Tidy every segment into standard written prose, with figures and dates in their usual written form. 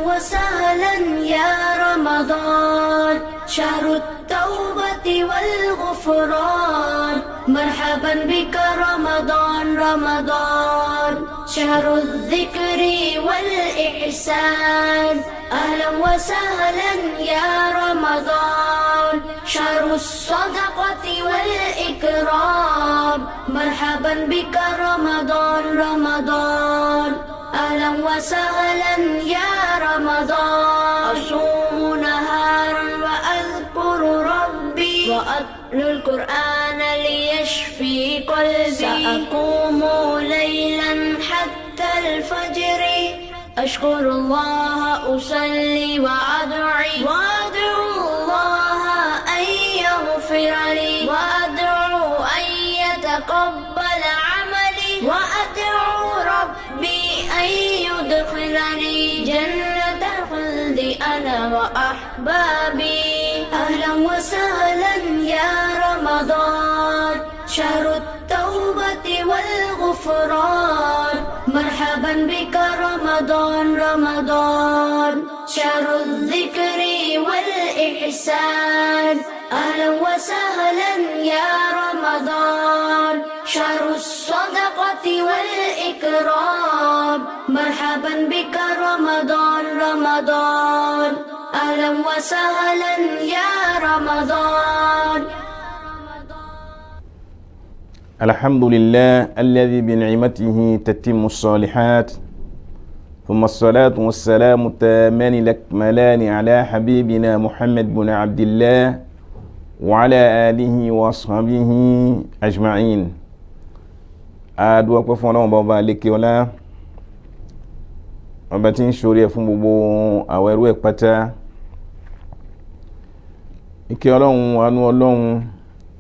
وسهلا يا رمضان، شهر التوبة والغفران. مرحبا بك رمضان، رمضان شهر الذكر والإحسان. أهلا وسهلا يا رمضان، شهر الصدقة والإكرام. مرحبا بك رمضان، رمضان أهلا وسهلا يا رمضان. أصوم نهارا وأذكر ربي وأتلو القرآن ليشفي قلبي. سأقوم ليلا حتى الفجر، أشكر الله، أصلي وأدعي، وأدعو الله أن يغفر لي، وأدعو أن يتقبل عملي، وأدعو ربي أن يدخلني جنة الخلد أنا وأحبابي. أهلا وسهلا يا رمضان، شهر التوبة والغفران. مرحبا بك رمضان، رمضان شهر الذكر والإحسان. أهلا وسهلا يا رمضان، شهر الصدقة والإكرام. مرحبا بك رمضان، رمضان أهلا وسهلا يا رمضان. الحمد لله الذي بنعمته تتم الصالحات، ثم الصلاة والسلام التامان الأكملان على حبيبنا محمد بن عبد الله وعلى آله وأصحابه أجمعين. Adúpẹ́ fún Ọlọ́run Ọba lékè ọlá, ọba tí ń ṣoore ẹ̀ fún gbogbo àwọn ẹrú ẹ̀ pátá. Ìkẹ́ Ọlọ́run, àánú Ọlọ́run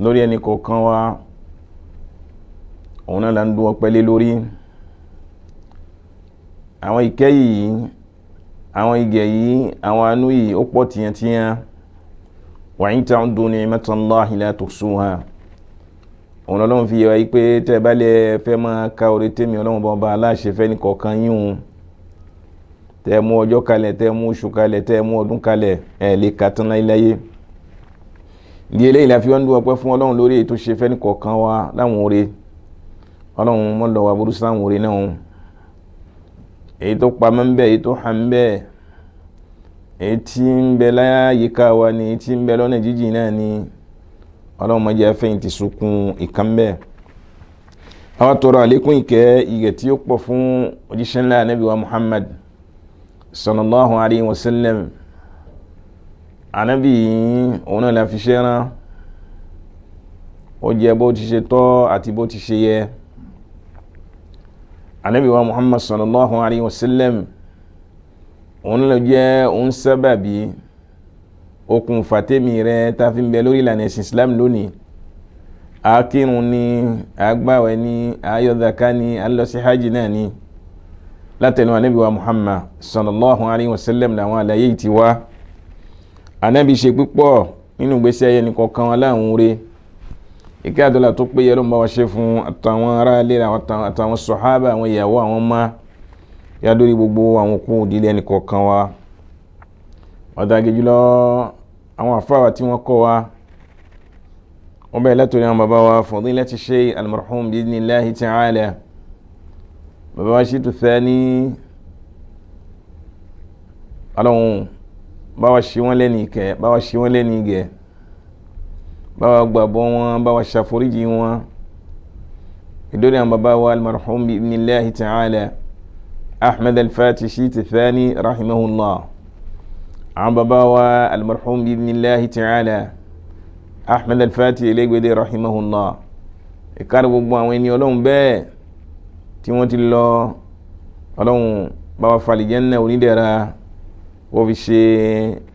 lórí ẹnì kọ̀ọ̀kan wa, òun náà là ń dún ọpẹ́ lé lórí. Àwọn ìkẹ́ yìí, àwọn ìgẹ̀ yìí, àwọn àánú yìí, ó pọ̀ tìyàntìyàn. Wa in ta'uddu ni'matallahi la tuhsuha. Òun Ọlọ́run fi yẹ wáyé pé tẹ́ ẹ bá lè fẹ́ máa ka orí tèmi Ọlọ́run bá ọba aláṣẹ fẹ́ nìkọ̀ọ̀kan yín òun, tẹ́ ẹ mú ọjọ́ kalẹ̀, tẹ́ ẹ mú oṣù kalẹ̀, tẹ́ ẹ mú ọdún kalẹ̀, ẹ lè ka tán láyé. Ìdí eléyìí la fi wọ́n ń dún ọpẹ́ fún Ọlọ́run lórí ètò ṣe fẹ́ nìkọ̀ọ̀kan wa láwọn oore. Ọlọ́run mọ́ lọ wa burú sáwọn oore náà, èyí tó pamọ́ ń bẹ, èyí tó hàn ń bẹ, èyí tí ń bẹ láyìíká wa ni, èyí tí ń bẹ lọ́nà jíjìn náà ni. Ọlọ́run má jẹ́ fẹ̀yìntì sunkún ìkan bẹ́ẹ̀. Àwọn tọrọ àlékún ìkẹ́ ìgẹ̀ tí ó pọ̀ fún òjíṣẹ́ ńlá Ànábì wa Muhammad sallallahu alayhi wa sallam. Ànábì yìí, òun náà la fi ṣe rán. Ó jẹ́ bó ti ṣe tọ́ àti bó ti ṣe yẹ. Ànábì wa Muhammad sallallahu alayhi wa sallam, òun ló jẹ́ òun sábàbí okùnfà tèmi rẹ tá a fi ń bẹ lórí ìlànà ẹ̀sìn Islam lónìí. Akírun ni, agbáwẹ̀ ni, ayọ̀dàká ni, alọ́sí hajj náà ni. Látẹnu Ànábì wa Muhammad sallallahu alayhi wa sallam làwọn àlàyé yìí ti wá. Ànábì ṣe púpọ̀ nínú ìgbésí ayé nìkọ̀ọ̀kan wọn láwọn oore. Ìkẹ́ àdọ́là tó péye ló ń bá wa ṣe fún àtàwọn ará ilé, àtàwọn sọ̀hábà, àwọn ìyàwó, àwọn ọmọ, yá dórí gbogbo àwọn òkú ìdílé ẹnìkọ̀ọ̀kan wa, pàtàkì jùlọ àwọn àfáwà tí wọ́n kọ́ wa. Wọ́n bẹ̀rẹ̀ látòrí àwọn bàbá wa, fadilati Shaykh al-marhum bi'idhnillahi ta'ala, bàbá wa Shitu Thani. Ọlọ́run bá wa ṣe wọ́n lẹ́ni ìkẹ́, bá wa ṣe wọ́n lẹ́ni ìgẹ̀, bá wa gbàgbọ́ wọn, bá wa ṣàforíjì wọn. Ìdórí àwọn bàbá wa al-marhum bi'idhnillahi ta'ala Ahmed al-Fatih Shitu Thani rahimahullah, àwọn bàbá wa al-marhum bi'idhnillahi ta'ala Ahmed al-Fatih Elégbèdé rahimahullah, ìkárí gbogbo àwọn ẹni Ọlọ́run bẹ́ẹ̀ tí wọ́n ti lọ. Ọlọ́run bá wa fàlìjẹ́nà onídẹ̀ra wọ́n fi ṣe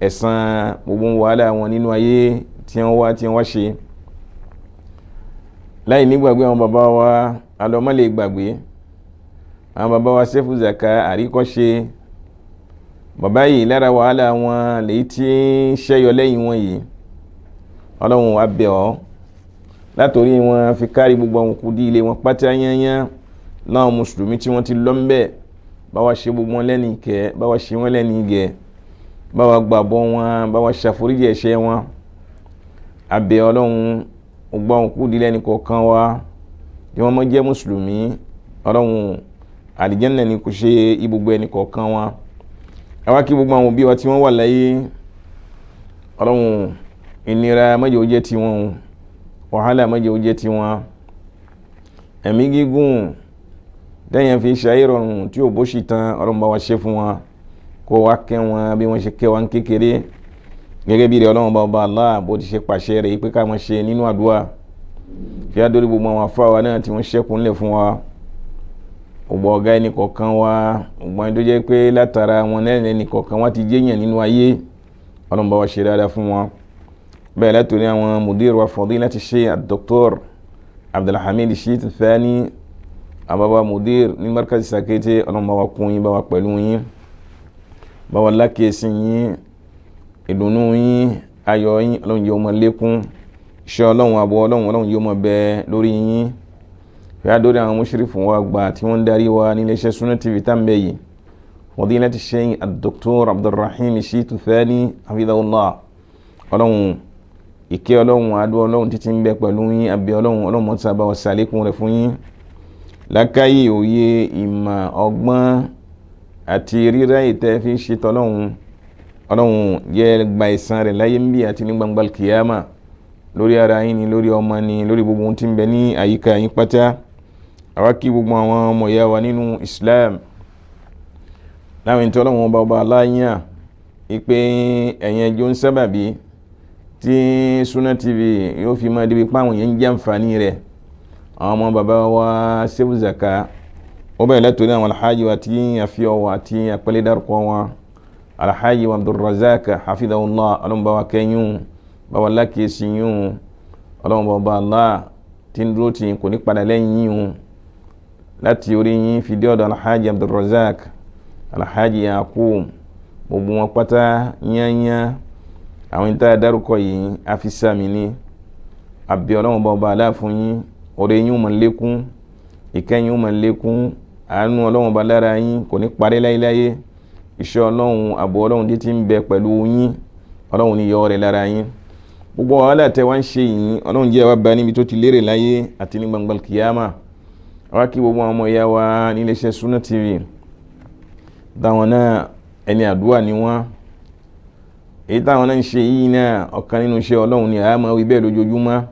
ẹ̀san gbogbo wàhálà wọn nínú ayé tí wọ́n wá ṣe. Láì nígbàgbé àwọn bàbá wa alọ́mọ́lẹ̀ gbàgbé, àwọn bàbá wa Sẹ́fù Zaka àríkọ́ṣe. Bàbá yìí, lára wàhálà wọn lèyí tí ń ṣẹ́yọ lẹ́yìn wọn yìí. Ọlọ́run wa bẹ̀ ọ́, látòrí wọn fi kárí gbogbo àwọn kùdí ilé wọn pátá yányán láwọn mùsùlùmí tí wọ́n ti lọ ń bẹ̀. Bá wa ṣe gbogbo wọn lẹ́ni ìkẹ́, bá wa ṣe wọn lẹ́ni ìgẹ̀, bá wa gbàbọ́ wọn, bá wa ṣàforíjì ẹ̀ṣẹ̀ wọn. Abẹ́ Ọlọ́run, gbogbo àwọn òkú ìdílé ẹnì kọ̀ọ̀kan wa tí wọ́n mọ́ jẹ́ mùsùlùmí, Ọlọ́run, àlìjẹ́nà ni kò ṣe ibùgbé ẹnì kọ̀ọ̀kan wa. Àwa kí gbogbo àwọn òbí wa tí wọ́n wà láyé. Ọlọ́run, ìnira má jẹ́ ó jẹ́ tiwọn o, wàhálà má jẹ́ ó jẹ́ tiwọn. Ẹ̀mí gígùn dẹ́yìn fi ṣe ayé rọrùn tí ò bó ṣì tán, Ọlọ́run bá wa ṣe fún wọn, kó wa kẹ́ wọn bí wọ́n ṣe kẹ́ wa ń kékeré, gẹ́gẹ́ bí rẹ̀ Ọlọ́run bá ọba Allah bó ti ṣe pàṣẹ rẹ̀ pé ká máa ṣe nínú àdúrà. Kí á dórí gbogbo àwọn afáwa náà tí wọ́n ṣẹ́kù ńlẹ̀ fún wa, gbogbo ọ̀gá ẹnì kọ̀ọ̀kan wa, gbogbo ẹni tó jẹ́ pé látara wọn lẹ́yìn ẹnì kọ̀ọ̀kan wa ti jẹ́yàn nínú ayé, Ọlọ́run bá wa ṣe dáadáa fún wọn. Bẹ́ẹ̀ látòrí àwọn mudir wa fadilati Sheikh Dr. Abdulhamid Shitu Thani, àbábá mudir ní Markaz Sakete, Ọlọ́run bá wa kún yín, bá wa pẹ̀lú yín, bá wa lákèésí yín, ìdùnnú yín, ayọ̀ yín, Ọlọ́run yóò máa lékún. Iṣẹ́ Ọlọ́run, àbọ̀ Ọlọ́run, Ọlọ́run yóò máa bẹ lórí yín. Fíà dórí àwọn mùsírìfù wa gbà tí wọ́n ń darí wa nílé iṣẹ́ Sunna TV tá ń bẹ yìí, fadilati Sheikh Dr. Abdulrahim Shitu Thani hafidhahullah. Ọlọ́run, ìkẹ́ Ọlọ́run, àdó Ọlọ́run títí ń bẹ pẹ̀lú yín. Àbí Ọlọ́run, Ọlọ́run mọ́tà bá wa ṣàlékún rẹ̀ fún yín, lákàyè, òye, ìmọ̀, ọgbọ́n àti rírá ìtẹ́ fi ń ṣe tọ́lọ́run. Ọlọ́run jẹ́ gba ìsan rẹ̀ láyé ń bí àti ní gbangba kìyàmà, lórí ara yín ni, lórí ọmọ ni, lórí gbogbo ohun tí ń bẹ ní àyíká yín pátá. Àwa kí gbogbo àwọn ọmọ ìyá wa nínú Islam láwọn ìtọ́ Ọlọ́run ọba ọba aláyàn ìpè ẹ̀yìn ẹjọ́ ń sábàbí tí Sunna TV yóò fi máa débi páwọn yẹn ń jẹ́ àǹfààní rẹ̀, àwọn ọmọ bàbá wa Sefu Zaka. Ó bẹ̀rẹ̀ látòrí àwọn alhaji wa tí àfihàn wa àti àpẹẹlẹ dárúkọ wọn, alhaji wa Abdulrazak hafidhahullah. Ọlọ́run bá wa kẹ́yìn, bá wa lákèésí yún. Ọlọ́run bá ọba Allah tí ń dúró tì kò ní padà lẹ́yìn yín. Láti orí yín fi dé ọ̀dọ̀ alhaji Abdulrazak, alhaji Yakub, gbogbo wọn pátá yányá, àwọn ìta dárúkọ yìí àfisàmì ni. Àbí Ọlọ́run bá ọba Allah fún yín, oore yín ó máa lékún, ìkẹyìn ó máa lékún, àánú Ọlọ́run bá lára yín kò ní parí láyéláyé. Iṣẹ́ Ọlọ́run, àbò Ọlọ́run títí ń bẹ pẹ̀lú yín, Ọlọ́run ní yọ rẹ̀ lára yín. Gbogbo wàhálà tẹ wá ń ṣe yìí, Ọlọ́run jẹ́ wá bá níbi tó ti lérè láyé àti ní gbangba kìyàmà. Wá kí gbogbo àwọn ọmọ ìyá wa níléeṣẹ́ Sunna TV táwọn náà, ẹni àdúrà ni wọ́n. Èyí táwọn náà ń ṣe yìí náà, ọ̀kan nínú iṣẹ́ Ọlọ́run ni. Àá máa wí bẹ́ẹ̀ lójoojúmọ́,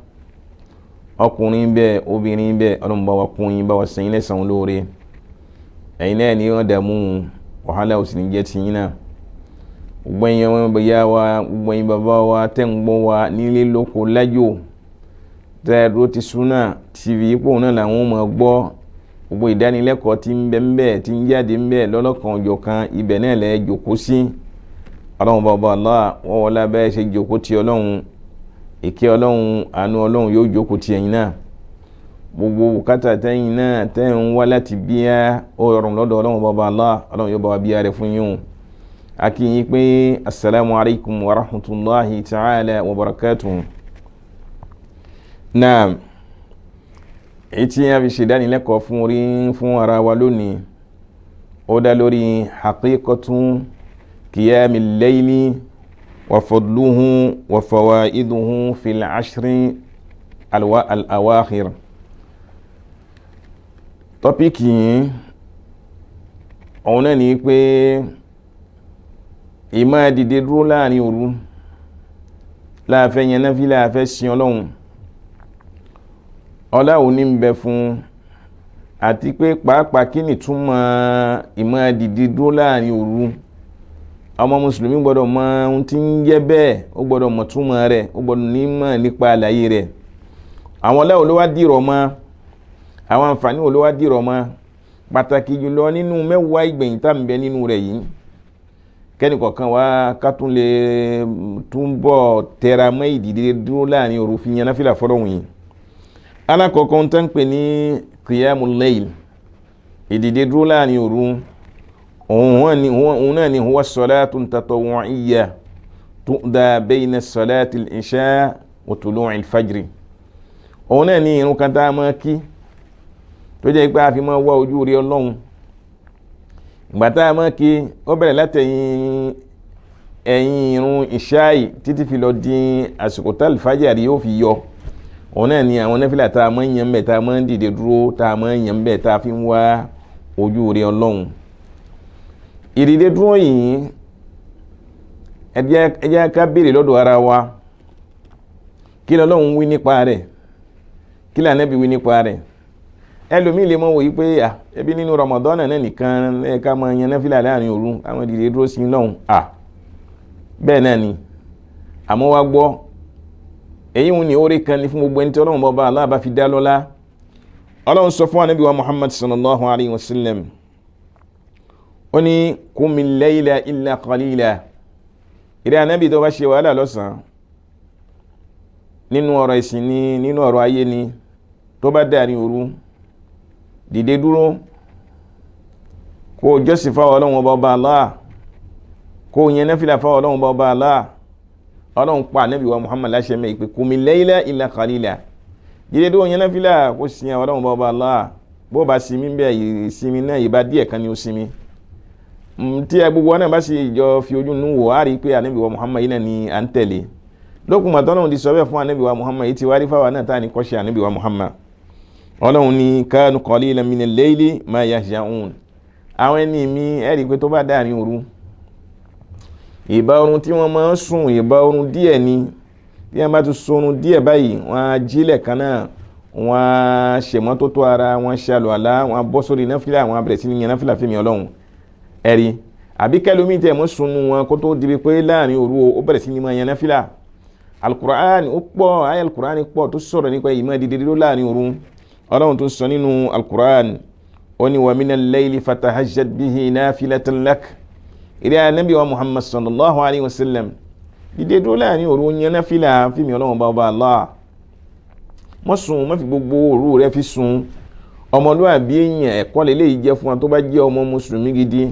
ọkùnrin bẹ́ẹ̀, obìnrin bẹ́ẹ̀. Ọlọ́run bá wa kún yín, bá wa sẹ́yìn lẹ́sàn-án lóore. Ẹ̀yin náà ni wọ́n dààmú, wàhálà ò sì ní jẹ́ tiyín náà. Gbogbo ẹ̀yin ọmọ ìyá wa, gbogbo ẹ̀yin bàbá wa tẹ́ ń gbọ́ wa nílé lóko lájò, tẹ́ ẹ dúró ti Sunna TV, ipò náà làwọn máa gbọ́ gbogbo ìdánilẹ́kọ̀ọ́ tí ń bẹ ń bẹ, tí ń jáde ń bẹ lọ́lọ́kan òjọ̀kan, ibẹ̀ náà lẹ́ jòkó sí. Ọlọ́run bàbá Allah, wọ́n wọlé abẹ́ ṣe jòkó ti Ọlọ́run, ìkẹ́ Ọlọ́run, àánú Ọlọ́run yóò jókòó ti ẹ̀yin náà. Gbogbo bùkátà tẹ́yìn náà tẹ́yìn ń wá láti bíyà, ó rọrùn lọ́dọ̀ Ọlọ́run bàbá Allah. Ọlọ́run yóò bá wa bíyà rẹ̀ fún yín o. A kí yín pé asalaamu alaykum wa rahmatulahi ta'ala wa barakatuhu. Naam, èyí tí a fi ṣe ìdánilẹ́kọ̀ọ́ fún orí fún ara wa lónìí, ó dá lórí haqiqatun qiyami layli wa fadluhu wa fawaiduhu fil ashri al-awakhir. Topic yìí, òun náà ni pé ìmá dìde dúró láàrin òru láàfẹ́ yẹn náà fi láàfẹ́ sin Ọlọ́run, ọlá òní ń bẹ fún, àti pé pàápàá kí ni túmọ̀ ìmá dìde dúró láàrin òru. Ọmọ mùsùlùmí gbọ́dọ̀ mọ ohun tí ń jẹ́ bẹ́ẹ̀, ó gbọ́dọ̀ mọ̀ túmọ̀ rẹ̀, ó gbọ́dọ̀ nímọ̀ nípa àlàyé rẹ̀. Àwọn ọlá wo ló wá dìrọ̀ mọ́? Àwọn àǹfààní wo ló wá dìrọ̀ mọ́, pàtàkì jùlọ nínú 10 ìgbẹ̀yìn tá ń bẹ nínú rẹ̀ yìí? Kẹ́ni kọ̀ọ̀kan wá ká tún lè túnbọ̀ tẹra mọ́ ìdìde dúró láàrin òru fi yan náfìlà fọ́lọ́hun yìí. Alákọ̀ọ́kọ́ ń tán pè ní qiyamul layl, ìdìde dúró láàrin òru, òun náà ni huwa salatun tatawwu'iyya tu'da bayna salati al-isha wa tulu'il fajri. Òun náà ni irun kan tá a máa kí tó jẹ́ pé a fi máa wá ojú rí Ọlọ́run. Ìgbà tá a máa kí ó bẹ̀rẹ̀ látẹ̀yìn ẹ̀yìn irun ìṣáì títí fi lọ di àsìkò tá àlùfájàrí yóò fi yọ. Òun náà ni àwọn náfìlà tá a máa ń yan bẹ́ẹ̀, tá a máa ń dìde dúró, tá a máa ń yan bẹ́ẹ̀, tá a fi ń wá ojú rẹ Ọlọ́run. Ìdìde dúró yìí, ẹ jẹ́ ká béèrè lọ́dọ̀ ara wa, kí lọ́lọ́run wí nípa rẹ̀, kí l'Ànábì wí nípa rẹ̀? Ẹlòmíì lè mọ̀ wòye pé à ẹbí nínú Ramadan náà nìkan ẹ ká máa yan náfìlà láàrin òru, àwọn ìdìde dúró sí lọ́hùn. À bẹ́ẹ̀ náà ni, àmọ́ wá gbọ́, èyí ń ní orí kan ní fún gbogbo ẹni tí Ọlọ́run bọ́ba Allah bá fi dá lọ́lá. Ọlọ́run sọ fún Ànábì wa Muhammad sallallahu alayhi wa sallam, ó ní qumil layla illa qalila. Ìrẹ́ Ànábì, tó bá ṣe wàhálà lọ́sàn-án nínú ọ̀rọ̀ ìsìn ni, nínú ọ̀rọ̀ ayé ni, tó bá dàrin òru, dìde dúró kó o jọ́sìn fáwọn Ọlọ́run ọba Allah, kó o yẹn náfìlà fáwọn Ọlọ́run ọba Allah. Ọlọ́run pa Ànábì wa Muhammad láṣẹ mẹ́ ìpè qumil layla illa qalila, dìde dúró, yẹn náfìlà, kó sin àwọn Ọlọ́run ọba Allah. Bó bá sinmi bẹ́ẹ̀, ìsinmi náà ìbá díẹ̀ kan ni ó sinmi tí ẹ gbogbo náà bá sì jọ fi ojú nù wò, á rí i pé Ànábì wa Muhammad yìí náà ni à ń tẹ̀lé. Lókun màtọ́ náà ti sọ bẹ́ẹ̀ fún Ànábì wa Muhammad yìí, ti wá rí fáwọn náà tá à ní kọ́ṣe Ànábì wa Muhammad. Ọlọ́run ní kanu qalilan minal layli ma yahja'un. Àwọn ẹni mi, ẹ rí i pé tó bá dáàrin òru, ìbá oorun tí wọ́n máa ń sùn, ìbá oorun díẹ̀ ni. Bí wọ́n bá tún sunrun díẹ̀ báyìí, wọ́n á jílẹ̀ kan náà, wọ́n á ṣèmọ́tótó ara wọ́n, ṣàlùwàlá, wọ́n á bọ́ sórí náfìlà, wọ́n á bẹ̀rẹ̀ sí ní yan náfìlà fẹ́mi Ọlọ́run. Ẹ̀rí àbí kẹlómi tẹ̀ mọ́ sunu wọn kó tó di pé láàrin òru ó bẹ̀rẹ̀ sí ní máa yan náfìlà. Alukur'an ó pọ̀, ayé alukur'an pọ̀ tó sọ̀rọ̀ nípa ìmọ̀ dídí dúró láàrin òru. Ọlọ́run tó sọ nínú alukur'an, ó ní wa minal layli fatahajjad bihi nafilatan lak. Ìrẹ́ Ànábì wa Muhammad sallallahu alayhi wa sallam, dídé dúró láàrin òru, yan náfìlà fíìmù Ọlọ́run bá ọba Allah. Mọ́ sùn, má fi gbogbo òru rẹ fi sùn. Ọmọlúwàbí èèyàn, ẹ̀kọ́ lélẹ́yìí jẹ́ fún wa. Tó bá jẹ́ ọmọ mùsùlùmí gidi,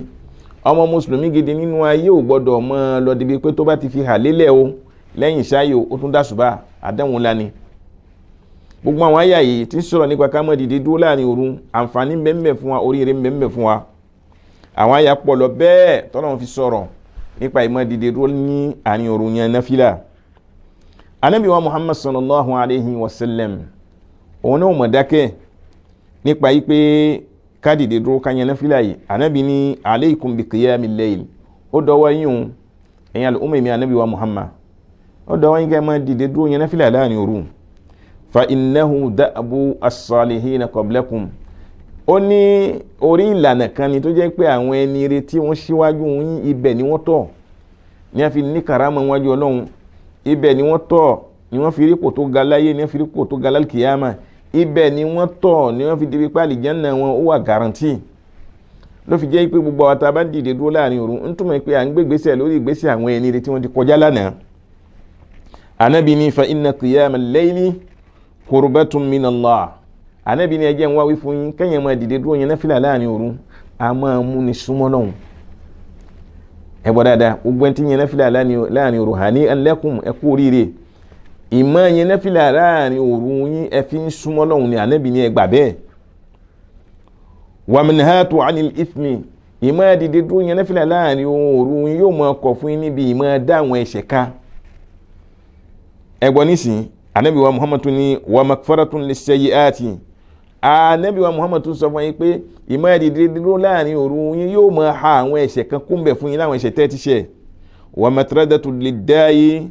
ọmọ mùsùlùmí gidi nínú ayé ò gbọ́dọ̀ mọ́ lọ débi pé tó bá ti fi hà lélẹ̀ o lẹ́yìn ṣáyò, ó tún dàsùbà. Àdánwò ńlá ni. Gbogbo àwọn àyà yìí tí ń sọ̀rọ̀ nípa ká má dìde dúró láàrin òru, àǹfààní ńbẹ fún wa, oríire ńbẹ fún wa. Àwọn àyà pọ̀ lọ bẹ́ẹ̀ tọ́lọ́run fi sọ̀rọ̀ nípa ìmọ̀ dìde dúró ní àárín òru yẹn náfìlà. Ànábì wa Muhammad sallallahu alayhi wa sallam, òun náà mọ̀ dákẹ́ nípa yí pé ká dìde dúró ká yẹn náfìlà yìí. Ànábì ní alaykum bi qiyamil layl. Ó dọwọ́ yín o, ẹ̀yin àlùmọ̀ mi, Ànábì wa Muhammad, ó dọwọ́ yín ká máa dìde dúró yẹn náfìlà láàrin òru. Fa innahu da'bu as-salihina qablakum. Ó ní orí ìlànà kan ni tó jẹ́ pé àwọn ẹni ire tí wọ́n ṣíwájú yín, ibẹ̀ ni wọ́n tọ̀ ní a fi ní karama wájú Ọlọ́run. Ibẹ̀ ni wọ́n tọ̀ ni wọ́n fi rípò tó ga láyé, ni wọ́n fi rípò tó ga lálùkìyàmà. Ibẹ̀ ni wọ́n tọ̀ ni wọ́n fi débi pé àlìjánnà wọn ó wà guarantee. Ló fi jẹ́ pé gbogbo àwọn tá a bá dìde dúró láàrin òru, ń túmọ̀ pé à ń gbé ìgbésẹ̀ lórí ìgbésẹ̀ àwọn ẹni ire tí wọ́n ti kọjá lánàá. Ànábì ní fa inna qiyama al-layli qurbatun min Allah. Ànábì ní ẹjẹ́ ń wá wí fún yín, kẹ́yìn máa dìde dúró yẹn náfìlà láàrin òru, a máa mú ni súnmọ́ lọ́hùn. Ẹ gbọ́ dáadáa, gbogbo ẹni tí yẹn náfìlà láàrin òru, hani'an lakum, ẹ kú oríire. Ìmọ̀ yẹn náfìlà láàrin òru yín, ẹ fi ń súnmọ́ lọ́hùn ni. Ànábì ní ẹ gbà bẹ́ẹ̀. Wa manhatu anil ithmi. Ìmọ̀ dìde dúró yẹn náfìlà láàrin òru yín yóò máa kọ̀ fún yín níbi ìmọ̀ dá àwọn ẹ̀ṣẹ̀ ká. Ẹ gbọ́ nísìnyí, Ànábì wa Muhammad tún ní wa magfiratun lis-sayyi'ati. Ànábì wa Muhammad tún sọ fún yín pé ìmọ̀ dìde dúró láàrin òru yín yóò máa ha àwọn ẹ̀ṣẹ̀ kan kúnbẹ̀ fún yín, láwọn ẹ̀ṣẹ̀ tẹ́ ti ṣẹ̀. Wa matradatu lid-da'i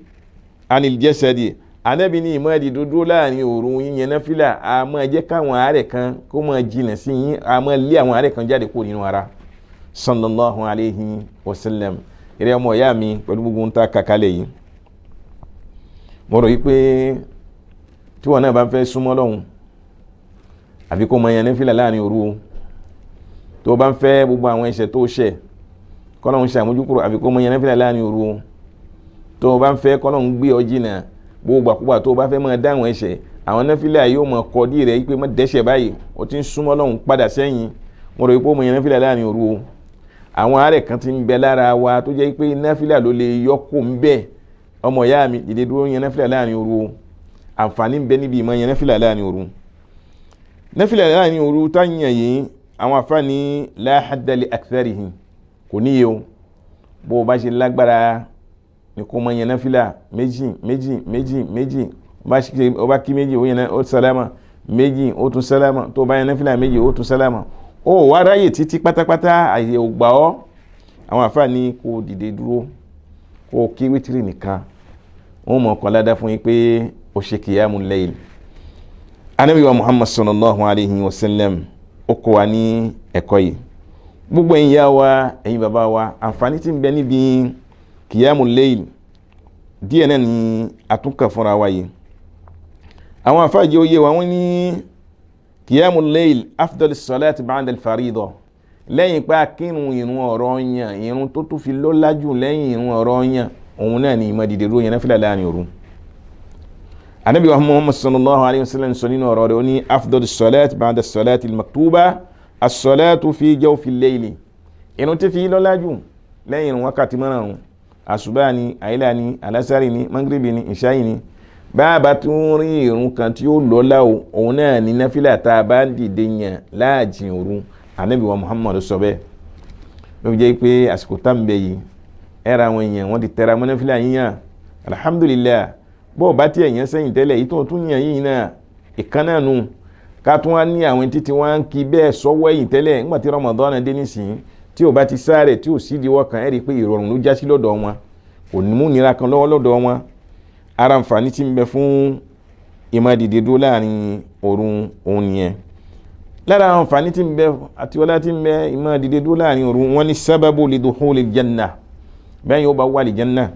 anil jasadi. Ànábì ní ìmọ̀ dìde dúró láàrin òru yín yẹn náfìlà, a máa jẹ́ káwọn àárẹ̀ kan kó máa jìnà sí yín, a máa lé àwọn àárẹ̀ kan jáde kúrò nínú ara. Sallallahu alayhi wa sallam. Ìrẹ́ ọmọ ìyá mi, pẹ̀lú gbogbo ń ta kàkálẹ̀ yìí, mo rò yí pé tí wọn náà bá fẹ́ súnmọ́ lọ́hùn, àfi kó máa yan náfìlà láàrin òru o. Tó bá ń fẹ́ gbogbo àwọn ẹ̀ṣẹ̀ tó ṣẹ̀, kọ́lọ́hún ṣàmójúkúrò, àfi kó máa yan náfìlà láàrin òru o. Tó bá ń fẹ́ kọ́lọ́hún gbé ọ jìnnà, gbogbo àkúgbà tó bá fẹ́ máa dá àwọn ẹ̀ṣẹ̀, àwọn náfìlà yóò máa kọ́ dí rẹ̀ pé má dẹ́ṣẹ̀ báyìí, o ti ń súnmọ́ lọ́hùn padà sẹ́yìn. Mo rò pé ó máa yan náfìlà láàrin òru o. Àwọn àárẹ̀ kan ti ń bẹ lára wa tó jẹ́ pé náfìlà ló lè yọ kó ń bẹ́ẹ̀. Ọmọ ìyá mi, dìde dúró yan náfìlà láàrin òru o. Àǹfààní ń bẹ níbi ìmọ̀ yan náfìlà láàrin òru. Náfìlà láàrin òru táyàn yìí, Àwọn àfáà ní la hadda li aktharihi, kò níye o. Bó o bá ṣe lágbára ní kó máa yan náfìlà méjì méjì méjì méjì. Ó bá kí méjì, ó yẹn, ó sálámà méjì, ó tún sálámà. Tó bá yan náfìlà méjì, ó tún sálámà. Ó wá ráyè títí pátápátá, àyè ò gbà ọ́. Àwọn àfáà ní kó dìde dúró, kó kí wítìrì nìkan, wọ́n mọ̀ ọkọ̀ ládàá fún yín pé ó ṣe kìyàmù layl. Ànábì wa Muhammad sallallahu alayhi wa sallam ó kọ́ wa ní ẹ̀kọ́ yìí. Gbogbo ẹ̀yin yá wa, ẹ̀yin bàbá wa, àǹfààní tí ń bẹ níbi kìyàmù layl díẹ̀ náà ni àtúnkà fúnra wa yìí. Àwọn àfáàjì oyè wa, wọ́n ní kìyàmù layl afdal salati ba'da al-farida, lẹ́yìn pé akírun ìrun ọ̀ranyàn, ìrun tó tún fi lọ́lá jù lẹ́yìn ìrun ọ̀ranyàn, òun náà ni ìmọ̀ dìde dúró yẹn náfìlà láàrin òru. Ànábì wa Muhammad sallallahu alayhi wa sallam sọ nínú ọ̀rọ̀ rẹ̀, ó ní afdal salati ba'da salati al-maktuba as-salatu fi jawfi al-layli. Ìrun tí fi lọ́lá jù lẹ́yìn ìrun wákàtí márùn-ún, àsùbá ni, àyílà ni, alásàrì ni, mangribi ni, ìṣáyì ni, báàbá tún rí ìrun kan tí ó lọ́lá o, òun náà ni náfìlà tá a bá ń dìde yàn láàjìn òru. Ànábì wa Muhammad sọ bẹ́ẹ̀. Ló fi jẹ́ pé àsìkò tá ń bẹ yìí, ẹ̀rọ àwọn èèyàn wọ́n ti tẹra mọ́ náfìlà yíyàn. Alhamdulillah, bó o bá tiẹ̀ yẹn sẹ́yìn tẹ́lẹ̀ yìí tó tún yàn yìí náà, ìkan náà nù. Ká tún wá ní àwọn títí wọ́n ń kí bẹ́ẹ̀ sọ́wọ́ ẹ̀yìn tẹ́lẹ̀, nígbà tí Ramadan dé nísìnyí, tí ò bá ti sáré, tí ò sí ìdíwọ́ kan, ẹ̀ rí i pé ìrọ̀rùn ló já sí lọ́dọ̀ wọn, kò ní mú nira kan lọ́wọ́ lọ́dọ̀ wọn. Ara nfààní tí ń bẹ fún ìmọ̀ dìde dúró láàrin òru òun nìyẹn. Lára àwọn nfààní tí ń bẹ àti ọlá tí ń bẹ ìmọ̀ dìde dúró láàrin òru, wọn ní sábàbù li dukhulil janna. Bẹ́ẹ̀ yóò bá wà lí janna,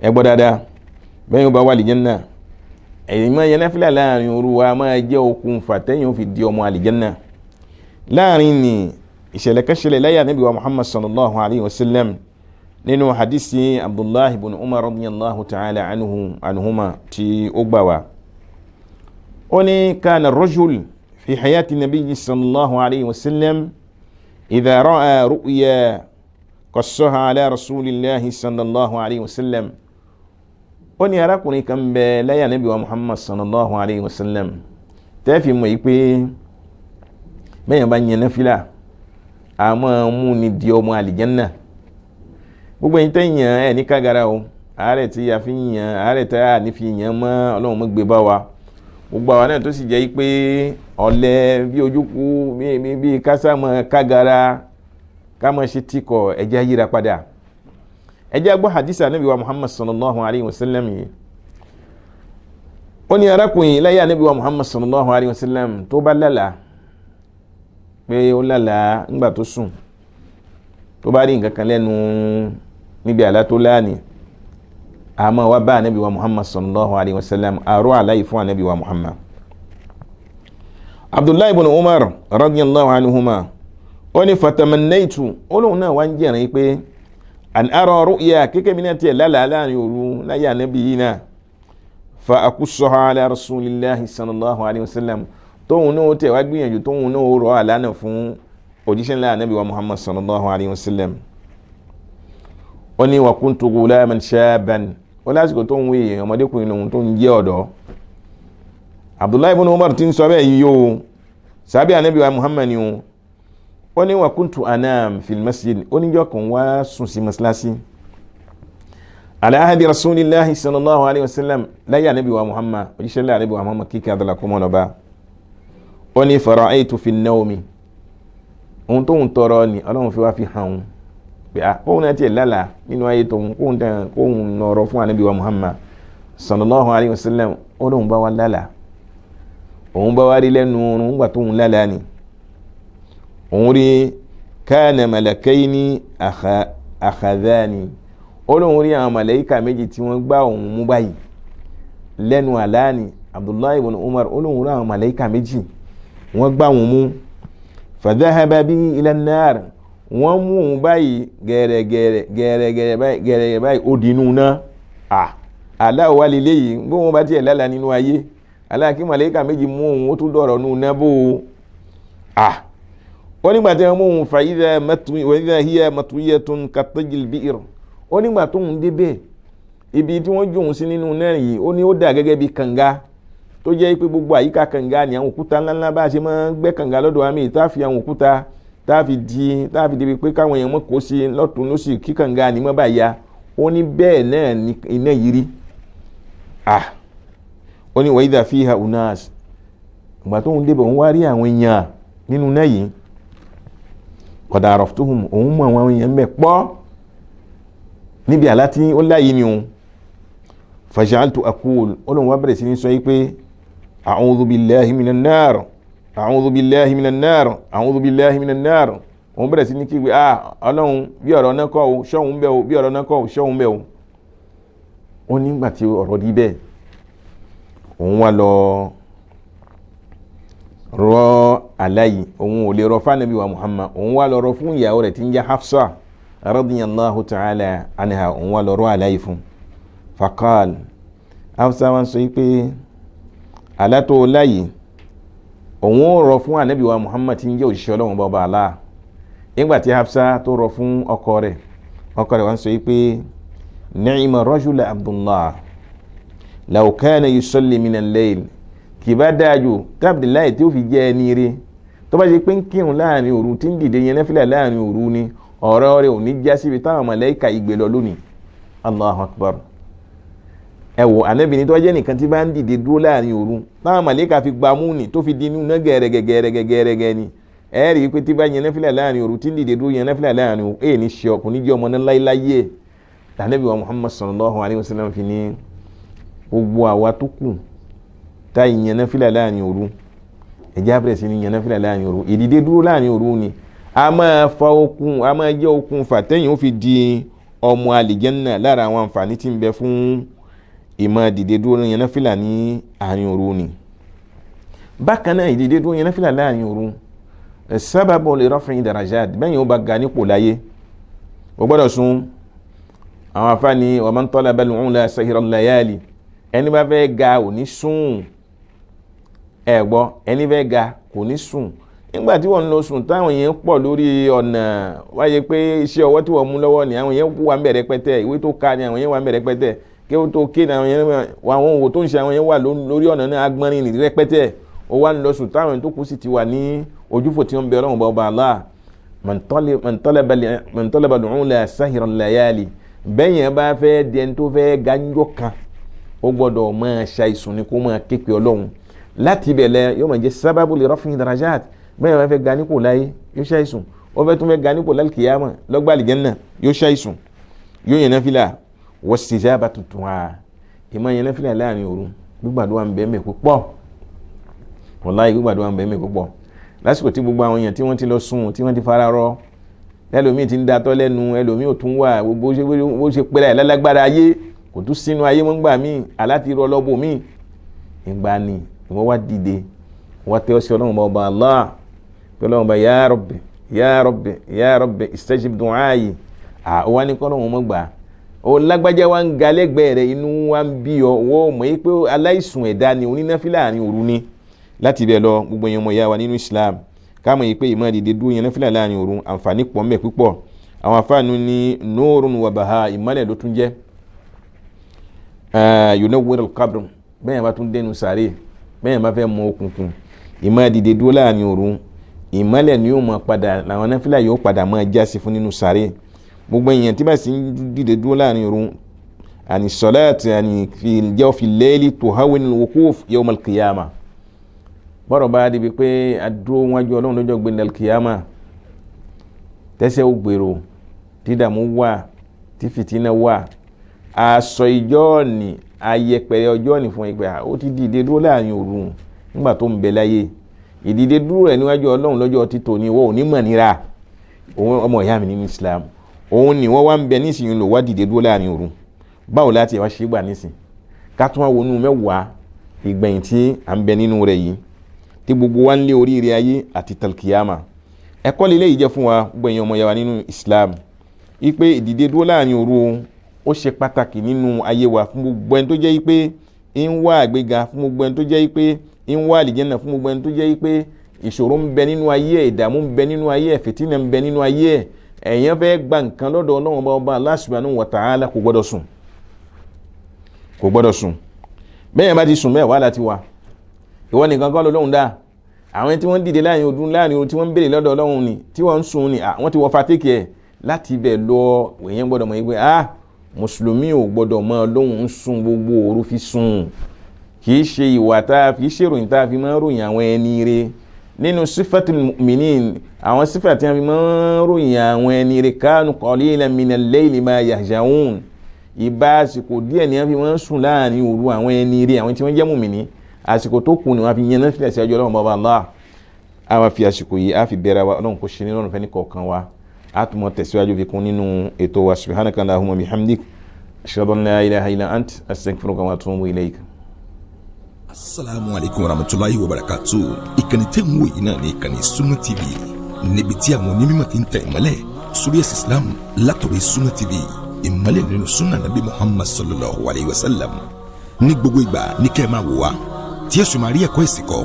ẹ gbọ́ dáadáa, bẹ́ẹ̀ yóò bá wà lí janna, ìmọ̀ yẹn náfìlà láàrin òru wa máa jẹ́ okùnfà tẹ́yìn ó fi di ọmọ àlìjánná. Láàrin ní ìṣẹ̀lẹ̀ kan ṣẹlẹ̀ láyé Ànábì wa Muhammad sallallahu alayhi wa sallam, nínú hadisi Abdullahi ibn Umar radiyallahu ta'ala anhu anhuma tí ó gbà wá. Ó ní kana rajul fi hayati nabiyyi sallallahu alayhi wa sallam idha ra'a ru'ya qassaha ala rasulillahi sallallahu alayhi wa sallam. Ó ní arákùnrin kan bẹ láyé Ànábì wa Muhammad sallallahu alayhi wa sallam. Tẹ́ẹ̀fì mọ̀ yìí pé bẹ́ẹ̀ bá yẹn náfìlà, àmọ́ mú ni di ọmọ àlìjánná. Gbogbo ẹ̀yin tẹ́ yàn ẹ̀ ní kágara o, àárẹ̀ tí a fi yàn, àárẹ̀ tí a ní fi yàn mọ́, Ọlọ́run mọ́ gbé bá wa. Gbogbo àwa náà tó sì jẹ́ pé ọ̀lẹ bí ojúkú bí kásámọ̀ kágara ká mọ̀ ṣe tíkọ̀, ẹ̀jẹ̀ yíra padà. Ẹ̀jẹ̀ gbọ́ hadith Ànábì wa Muhammad sallallahu alayhi wa sallam yìí. Ó ní arákùnrin láyé Ànábì wa Muhammad sallallahu alayhi wa sallam, tó bá lálàá pé ó lálàá ńgbà tó sùn, tó bá rí nǹkan kan lẹ́nu níbi àlá tó láàní, àmọ́ wá bá Ànábì wa Muhammad sallallahu alayhi wa sallam, àrò àláyé fún Ànábì wa Muhammad. Abdullahi ibn Umar radiyallahu anhuma, ó ní fatamannaitu, ó lóun náà wá ń jẹ́rìí pé an ara ru'ya, kékeré mi náà tiẹ̀ lálàá láàrin òru láyé Ànábì yìí náà, fa akussaha ala rasulillahi sallallahu alayhi wa sallam, tóun náà tẹ̀ wá gbìyànjú, tóun náà rọ àlá náà fún òjíṣẹ́ ńlá Ànábì wa Muhammad sallallahu alayhi wa sallam. Ó ní wa kuntu gulaman shaban, ó lásìkò tó ń wí ọmọdékùnrin lòun tó ń jẹ́ ọ̀dọ́. Abdullahi ibn Umar ti ń sọ bẹ́ẹ̀ yìí o, sábẹ́ Ànábì wa Muhammad ni o. Ó ní wa kuntu anam fil masjid, ó níjọ́ kan wá sùn sí masalasi, ala ahdi rasulillahi sallallahu alayhi wa sallam, láyé Ànábì wa Muhammad, òjíṣẹ́ ńlá Ànábì wa Muhammad, kíkẹ́ adala kó mọ́ lọ́ba. Ó ní fara'aytu fi nawmi, ohun tóun tọrọ ni Ọlọ́run fi wá fi hàn òun pé a kóun náà tiẹ̀ lálàá nínú ayé tóun, kóun tẹ̀ kóun nọrọ fún Ànábì wa Muhammad sallallahu alayhi wa sallam. Ó lóun bá wa lálàá, òun bá wa rí lẹ́nu oorun ńgbà tóun lálàá ni òun rí kana malakaini akhadhani, ó lóun rí àwọn màláíkà méjì tí wọ́n gbá òun mú báyìí lẹ́nu àlá ni. Abdullahi ibn Umar, ó lóun rí àwọn màláíkà méjì wọ́n gbá òun mú, fadhahaba bi ila an-nar, wọ́n mú òun báyìí gẹ̀rẹ̀gẹ̀rẹ̀ gẹ̀rẹ̀gẹ̀rẹ̀ báyìí gẹ̀rẹ̀gẹ̀rẹ̀ báyìí, ó dínú náà. Aláwọ̀ wá lélẹ̀ yìí, bó wọn bá tiẹ̀ lálàá nínú ayé aláàkí màláíkà méjì mú òun, ó tún dọ̀rọ̀ nù náà bó o. Ó nígbà tí wọ́n mú òun, fa idha hiya matwiyatun katajil bi'r, ó nígbà tó ń débẹ̀ ibi tí wọ́n jòun sí nínú náà yìí, ó ní ó dà gẹ́gẹ́ bí kànga Tó jẹ́ pé gbogbo àyíká kànga ni àwọn òkúta ńláńlá, bá a ṣe máa ń gbẹ́ kànga lọ́dọ̀ àmì, tá a fi àwọn òkúta tá a fi di, tá a fi débi pé káwọn èèyàn mọ̀ kó sí lọ́tún lọ́sì kí kànga ni mọ́ bá ya. Ó ní bẹ́ẹ̀ náà ni iná yìí rí. Ah, ó ní wa idha fiha unas. Ìgbà tó ń débẹ̀, òun wá rí àwọn èèyàn nínú náà yìí. Qad araftuhum, òun mọ àwọn èèyàn mẹ́ pọ́ níbi àlá tí ó láyé ni òun. Faja'altu aqul, olóhùn wá bẹ̀rẹ̀ sí ní sọ yìí pé a'udhu billahi minan nar, a'udhu billahi minan nar, a'udhu billahi minan nar. Òun bẹ̀rẹ̀ sí ní kígbe, ah, ọlọ́run, bí ọ̀rọ̀ náà kọ́ o, ṣọ́hun bẹ́ o, bí ọ̀rọ̀ náà kọ́ o, ṣọ́hun bẹ́ o. Ó nígbà tí ọ̀rọ̀ di bẹ́ẹ̀, òun wá lọ rọ àlàyé, òun ò lè rọ fánàbí wa Muhammad, òun wá lọ rọ fún ìyàwó rẹ̀ tí ń jẹ́ Hafsa radiyallahu ta'ala anha. Òun wá lọ rọ àlàyé fún. Faqal, Hafsa wá sọ pé àlá tó láyé, òun ò rọ fún ànábì wa Muhammad tí ń jẹ́ òṣìṣẹ́ ọlọ́run bọ́ba Allah. Nígbà tí Hafsa tó rọ fún ọkọ rẹ̀, ọkọ rẹ̀ wá sọ pé ni'ma rajul Abdullah, law kana yusalli min al-layl. Kì bá dáa jù tábìláì tí ó fi jẹ́ ẹni rí, tó bá ṣe pé ń kírun láàrin òru, tí ń dìde yẹn náfìlà láàrin òru ni, ọ̀rọ̀ rẹ̀ ò ní já síbi táwọn màláíkà ìgbé lọ lónìí. Allahu akbar. Ẹ wò, ànábì ní tó jẹ́ nìkan tí bá ń dìde dúró láàrin òru táwọn màláíkà fi gba mú ni, tó fi di inú náà gẹ̀rẹ́gẹ̀ gẹ̀rẹ́gẹ̀ gẹ̀rẹ́gẹ̀ ni. Ẹ rí i pé tí bá yẹn náfìlà láàrin òru, tí ń dìde dúró yẹn náfìlà láàrin òru, èyí ní ṣe ọkùnrin jẹ́ ọmọ náà láéláyé. Ànábì wa Muhammad sallallahu alayhi wa sallam fi ní gbogbo àwa tó kù tá ìyẹn náfìlà láàrin òru, ẹ̀jẹ̀ abẹ́rẹ́ sí ní yẹn náfìlà láàrin òru. Ìdìde dúró láàrin òru ni a máa fa okun, a máa jẹ́ okun fàtẹ́yìn ó fi di ọmọ àlìjẹ́nnà. Lára àwọn àǹfààní tí ń bẹ fún ìmọ̀ dìde dúró yẹn náfìlà ní àárín òru ni. Bákan náà, ìdìde dúró yẹn náfìlà láàrin òru sábàbù li raf'i darajat. Bẹ́ẹ̀ yóò bá ga nípò láyé, o gbọ́dọ̀ sùn. Àwọn afáàní wa man talaba al-ula sahira al-layali, ẹni bá fẹ́ ga ò ní sùn. Ẹ gbọ́, ẹni fẹ́ ga kò ní sùn. Nígbà tí wọ́n ń lọ sùn, táwọn yẹn pọ̀ lórí ọ̀nà, wáyé pé iṣẹ́ ọwọ́ tí wọ́n mú lọ́wọ́ ni àwọn yẹn wà ń bẹ̀rẹ̀ pẹ́tẹ́, ìwé tó ka ni àwọn yẹn wà ń bẹ̀rẹ̀ pẹ́tẹ́, kí ó tó ké ni àwọn yẹn wà, àwọn òwò tó ń ṣe àwọn yẹn wà lórí ọ̀nà náà, agbọ́nrin ní rẹpẹtẹ. Ó wà ń lọ sùn, táwọn tó kù sì ti wà ní ojúfò tí wọ́n bẹ Ọlọ́run bá Allah. Man talaba al-ula sahira al-layali. Bẹ́ẹ̀ yẹn bá fẹ́ di ẹni tó fẹ́ gánjọ́ kan, ó gbọ́dọ̀ máa ṣàìsùn ni, kó máa képe Ọlọ́run. Láti ibẹ̀ lẹ yóò máa jẹ́ sábàbù li raf'i darajat. Bẹ́ẹ̀ bá fẹ́ ga nípò láyé, yóò ṣàìsùn. Ó fẹ́ tún fẹ́ ga nípò lálùkìyàmà, lọ́gbà àlìjẹ́nà, yóò ṣàìsùn, yóò yẹn náfìlà. Wastijabatu du'a, ìmọ̀ yẹn náfìlà láàrin òru, gbígbàdúrà ń bẹ mẹ́ púpọ̀. Wallahi, gbígbàdúrà ń bẹ mẹ́ púpọ̀. Lásìkò tí gbogbo àwọn èèyàn tí wọ́n ti lọ sùn, tí wọ́n ti fara rọ, ẹlòmíì ti ń datọ́ lẹ́nu, ẹlòmíì ò tún wà, gbogbo bó ṣe pẹ́rẹ́ ẹ̀ lálágbára ayé, kò tún sínú ayé mọ́. Gbà míì aláti rọ lọ́bù míì. Ìgbà ni ìwọ́n wá dìde, wọ́n tẹ́ ọ sí ọlọ́run bá ọba Allah, pé ọlọ́run bá, ya Rabbi, ya Rabbi, ya Rabbi, istajib du'ai. Wá ní kọ́lọ́run mọ́ gbà ó. Lágbájá wa ń ga lẹ́gbẹ̀ẹ́ rẹ̀, inú wa ń bí ọ, wọ́n mọ̀ pé aláìsùn ẹ̀dá ni, onínáfílà àárín òru ni. Láti ibẹ̀ lọ, gbogbo èèyàn mọ̀ ìyá wa nínú Islam, káàmọ̀ yìí pé ìmọ̀ dìde dúró yẹn náfìlà láàrin òru, àǹfààní pọ̀ mbẹ̀ púpọ̀. Àwọn àfáànù ní nurun wa baha, ìmọ̀lẹ̀ ló tún jẹ́, yunawwir al-qabr. Bẹ́ẹ̀ yẹn bá tún dénú sàárè, bẹ́ẹ̀ yẹn bá fẹ́ mọ òkùnkùn, ìmọ̀ dìde dúró láàrin òru, ìmọ̀lẹ̀ ni yóò mọ̀ padà, làwọn náfìlà yóò padà máa jásí fún nínú sàárè. Gbogbo èèyàn tí bá sì ń dìde dúró láàrin òru, àní sọláàtì àní fi jawfi al-layli tuhawwin al-wuquf yawm al-qiyamah. Bọ́rọ̀ bá débi pé adúró wájú ọlọ́run lọ́jọ́ gbẹ̀ndẹ̀ al-qiyamah, tẹ́sẹ̀ ó gbèrò, dídàmú wà, tí fìtínà wà, aṣọ ìjọ ni ayẹpẹrẹ ọjọ́ ni fún ẹgbẹ́. Ó ti dìde dúró láàrin òru nígbà tó ń bẹ láyé, ìdìde dúró rẹ̀ níwájú ọlọ́run lọ́jọ́ títò ní wọ́n ò ní mọ̀ nira. Òun ọmọ ìyá mi nínú Islam, òun ni wọ́n wá ń bẹ nísìnyí lò wá dìde dúró láàrin òru. Báwo láti wá ṣe gbà nísìn, ká tún wá wọnú 10 ìgbẹ̀yìn tí à ń bẹ nínú rẹ̀ yìí, tí gbogbo wa ń lé oríire ayé àti talkiyama? Ẹ̀kọ́ lílé yìí jẹ́ fún wa, gbogbo èèyàn ọmọ ìyá wa nínú Islam, ipe ìdìde dúró láàrin òru ó ṣe pàtàkì nínú ayé wa, fún gbogbo ẹni tó jẹ́ pé ń wá àgbéga, fún gbogbo ẹni tó jẹ́ pé ń wá àlìjẹ́nà, fún gbogbo ẹni tó jẹ́ pé ìṣòro ń bẹ nínú ayé ẹ̀, ìdààmú ń bẹ nínú ayé ẹ̀, fìtínà ń bẹ nínú ayé ẹ̀, ẹ̀yàn fẹ́ gba nǹkan lọ́dọ̀ Ọlọ́run bá ọba Allah subhanahu wa ta'ala, kò gbọ́dọ̀ sùn, kò gbọ́dọ̀ sùn. Bẹ́ẹ̀ bá ti sùn, bẹ́ẹ̀ wàhálà ti wà. Ìwọ nìkan kọ́ lọ́lọ́run dá. Àwọn tí wọ́n dìde láàrin ọdún láàrin ohun tí wọ́n ń béèrè lọ́dọ̀ Ọlọ́run ni tí wọ́n ń sun ni wọ́n ti wọ fatẹ́kì ẹ̀ láti ibẹ̀ lọ. Èèyàn gbọ́dọ̀ mọ̀ pé mùsùlùmí ò gbọ́dọ̀ mọ Ọlọ́run ń sun gbogbo òru fi sun. Kì í ṣe ìwà tá a fi ṣèròyìn tá a fi máa ń ròyìn àwọn ẹni re nínú sífàtul mu'minin. Àwọn sífà tí a fi máa ń ròyìn àwọn ẹni re, kanu qalilan minal layli ma yahja'un, ìbá àsìkò díẹ̀ ni wọ́n fi máa ń sùn láàrin òru. Àwọn ẹni re, àwọn tí wọ́n jẹ́ mùmìnì, àsìkò tó kù ni wọ́n fi yẹn náà fìlẹ̀ sí ọjọ́ Ọlọ́run bàbá Allah. A wá fi àsìkò yìí a fi bẹ̀rẹ̀ wa. Ọlọ́run kò ṣe ní lọ́rùn fẹ́ni kọ̀ọ̀kan wa. A tún mọ̀ tẹ̀síwájú fi kún nínú ètò wa. Subhanaka Allahumma bihamdik, ashhadu an la ilaha illa ant, astaghfiruka wa atubu ilayk. Asalaamu alaykum warahmatulahi wabarakatu. Ìkànnì tẹ́ ń wò yìí náà ní ìkànnì Sunna TV, níbi tí àwọn onímọ̀ ti ń tẹ̀ ìmọ́lẹ̀ sórí ẹ̀sìn Islam látọ̀rọ̀. Sunna TV, ìmọ́lẹ̀ nínú sunna Nabi Muhammad sallallahu alayhi wa sallam. Ní gbogbo ìgbà ní kẹ́ ẹ máa wò wá, tí ẹ sì máa rí ẹ̀kọ́ ẹ̀sìn kọ́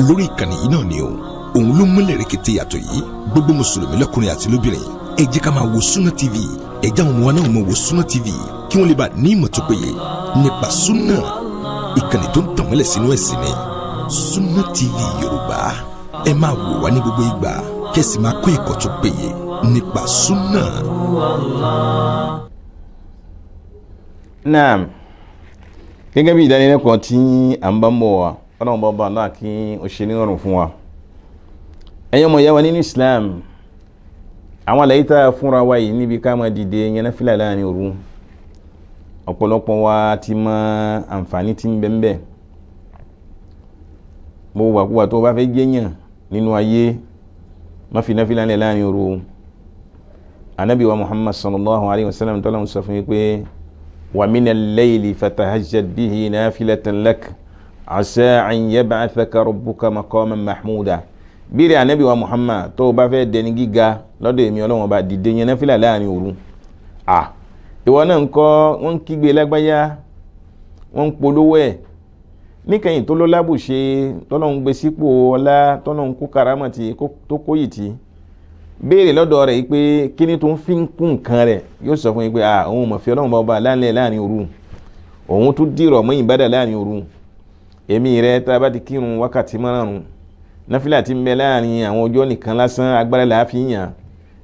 lórí ìkànnì yìí náà ni o. Òun ló múlẹ̀ rẹ̀kẹ̀tẹ̀ yàtọ̀ yìí. Gbogbo mùsùlùmí lọ́kùnrin àti lóbìnrin, ẹ jẹ́ ká máa wo Sunna TV. Ẹ jẹ́ àwọn ọmọ wa náà máa wo Sunna TV, kí wọ́n lè bá ní ìmọ̀ tó péye nípa sunna. Ìkànnì tó ń tàn mọ́lẹ̀ sínú ẹ̀sìn ni Sunna TV Yorùbá. Ẹ máa wò wá ní gbogbo ìgbà, kẹ́sì máa kọ́ ẹ̀kọ́ tó péye nípa sunna. Naam, gẹ́gẹ́ bí ìdánilẹ́kọ̀ọ́ tí à ń bá ń bọ̀ wá, Ọlọ́run bá bá náà kí ó ṣe nírọ̀rùn fún wa. Ẹ̀yin ọmọ ìyá wa nínú Islam, àwọn àlàyé tá a fúnra wa yìí níbi ká máa dìde yẹn náfìlà láàrin òru, ọ̀pọ̀lọpọ̀ wa ti mọ àǹfààní tí ń bẹ ń bẹ. Gbogbo àkúwà tó bá fẹ́ jẹ́yàn nínú ayé, má fi náfìlà lẹ̀ láàrin òru. Anabi wa Muhammad sallallahu alayhi wa sallam tọ́lá ń sọ fún mi pé wa mina al-layli fatahajjad bihi nafilatan lak asa an yab'athaka rabbuka maqaman mahmuda. Bírí anabi wa Muhammad, tó o bá fẹ́ dẹni gíga lọ́dọ̀ èmi Ọlọ́run ọba, dìde yẹn náfìlà láàrin òru. Ìwọ náà ń kọ́, wọ́n ń kígbe lágbáyá, wọ́n ń polówó ẹ̀ níkẹyìn tó ló lábùṣe, tọ́lọ́hún gbé sípò ọlá, tọ́lọ́hún kó karamọ̀ tí tó kóyì tí béèrè lọ́dọ̀ rẹ̀ pé kí ni tó ń fi ń kún nǹkan rẹ̀, yóò sọ fún yín pé òun mọ̀ fi Ọlọ́run bá ọba láńlẹ̀ láàrin òru, òun tún dìrọ̀ mọ́ ìbádà láàrin òru. Èmi rẹ̀ tá a bá ti kírun wákàtí márùn-ún, náfìlà tí ń bẹ láàrin àwọn ọjọ́ nìkan lásán agbára là á fi yàn.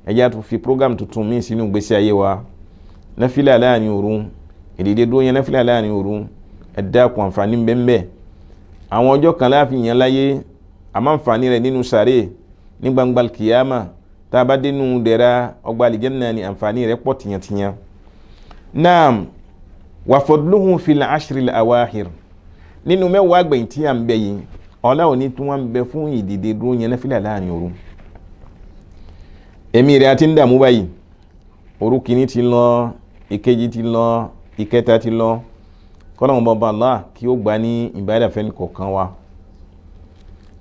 Ẹjẹ́ á tún fi program tuntun míì sínú ìgbésí ayé wa, náfìlà láàrin òru, ìdìde dúró yẹn náfìlà láàrin òru. Ẹ dákun, àǹfààní ń bẹ ń bẹ. Àwọn ọjọ́ kan láàfin yàn láyé, àmọ́ àǹfààní rẹ̀ nínú sàré ní gbangba kìyàmà, tá a bá dénú dẹ̀ra ọgbà àlìjẹ́nà ni àǹfààní rẹ̀ pọ̀ tìyàntìyàn. Naam, wa fadluhu fil ashril awahir, nínú mẹ́wàá gbẹ̀yìn tí à ń bẹ yìí, ọlá òní tí wọ́n ń bẹ fún ìdìde dúró yẹn náfìlà láàrin òru. Èmi rẹ̀ àti ń dààmú báyìí, òru kìíní ti lọ, ìkejì ti lọ, ìkẹta ti lọ. Kọ́lọ́mù bàbá Allah kí ó gbà ní ìbádà fẹ́ni kọ̀ọ̀kan wa.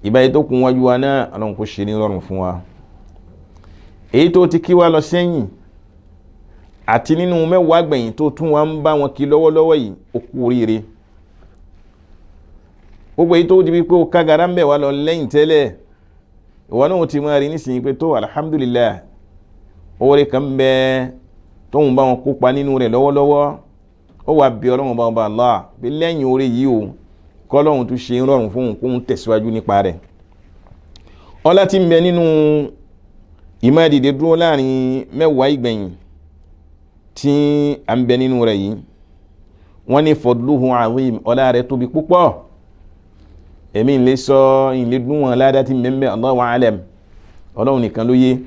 Ìbáyé tó kún wájú wa náà, Ọlọ́run kò ṣe ní rọrùn fún wa. Èyí tó ti kí wa lọ sẹ́yìn àti nínú mẹ́wàá gbẹ̀yìn tó tún wa ń bá wọn kí lọ́wọ́lọ́wọ́ yìí, ó kú oríire. Gbogbo èyí tó di wípé ó kágara ń bẹ̀ wá lọ lẹ́yìn tẹ́lẹ̀, ìwọ náà ti máa rí nísìnyí pé tó alhamdulillah, oore kan bẹ tóun bá wọn kópa nínú rẹ̀ lọ́wọ́lọ́wọ́. Ó wà bí Ọlọ́run bá ọba Allah bí lẹ́yìn oore yìí o, kọ́lọ́run tún ṣe ń rọrùn fún òun kóun tẹ̀síwájú nípa rẹ̀. Ọlá tí ń bẹ nínú ìmọ̀ dìde dúró láàrin mẹ́wàá ìgbẹ̀yìn tí à ń bẹ nínú rẹ̀ yìí, wọ́n ní fadluhu azim, ọlá rẹ̀ tóbi púpọ̀. Èmi ń lè sọ ń lè dún wọn ládàá tí ń bẹ ń bẹ, Allahu alam, Ọlọ́run nìkan ló yé.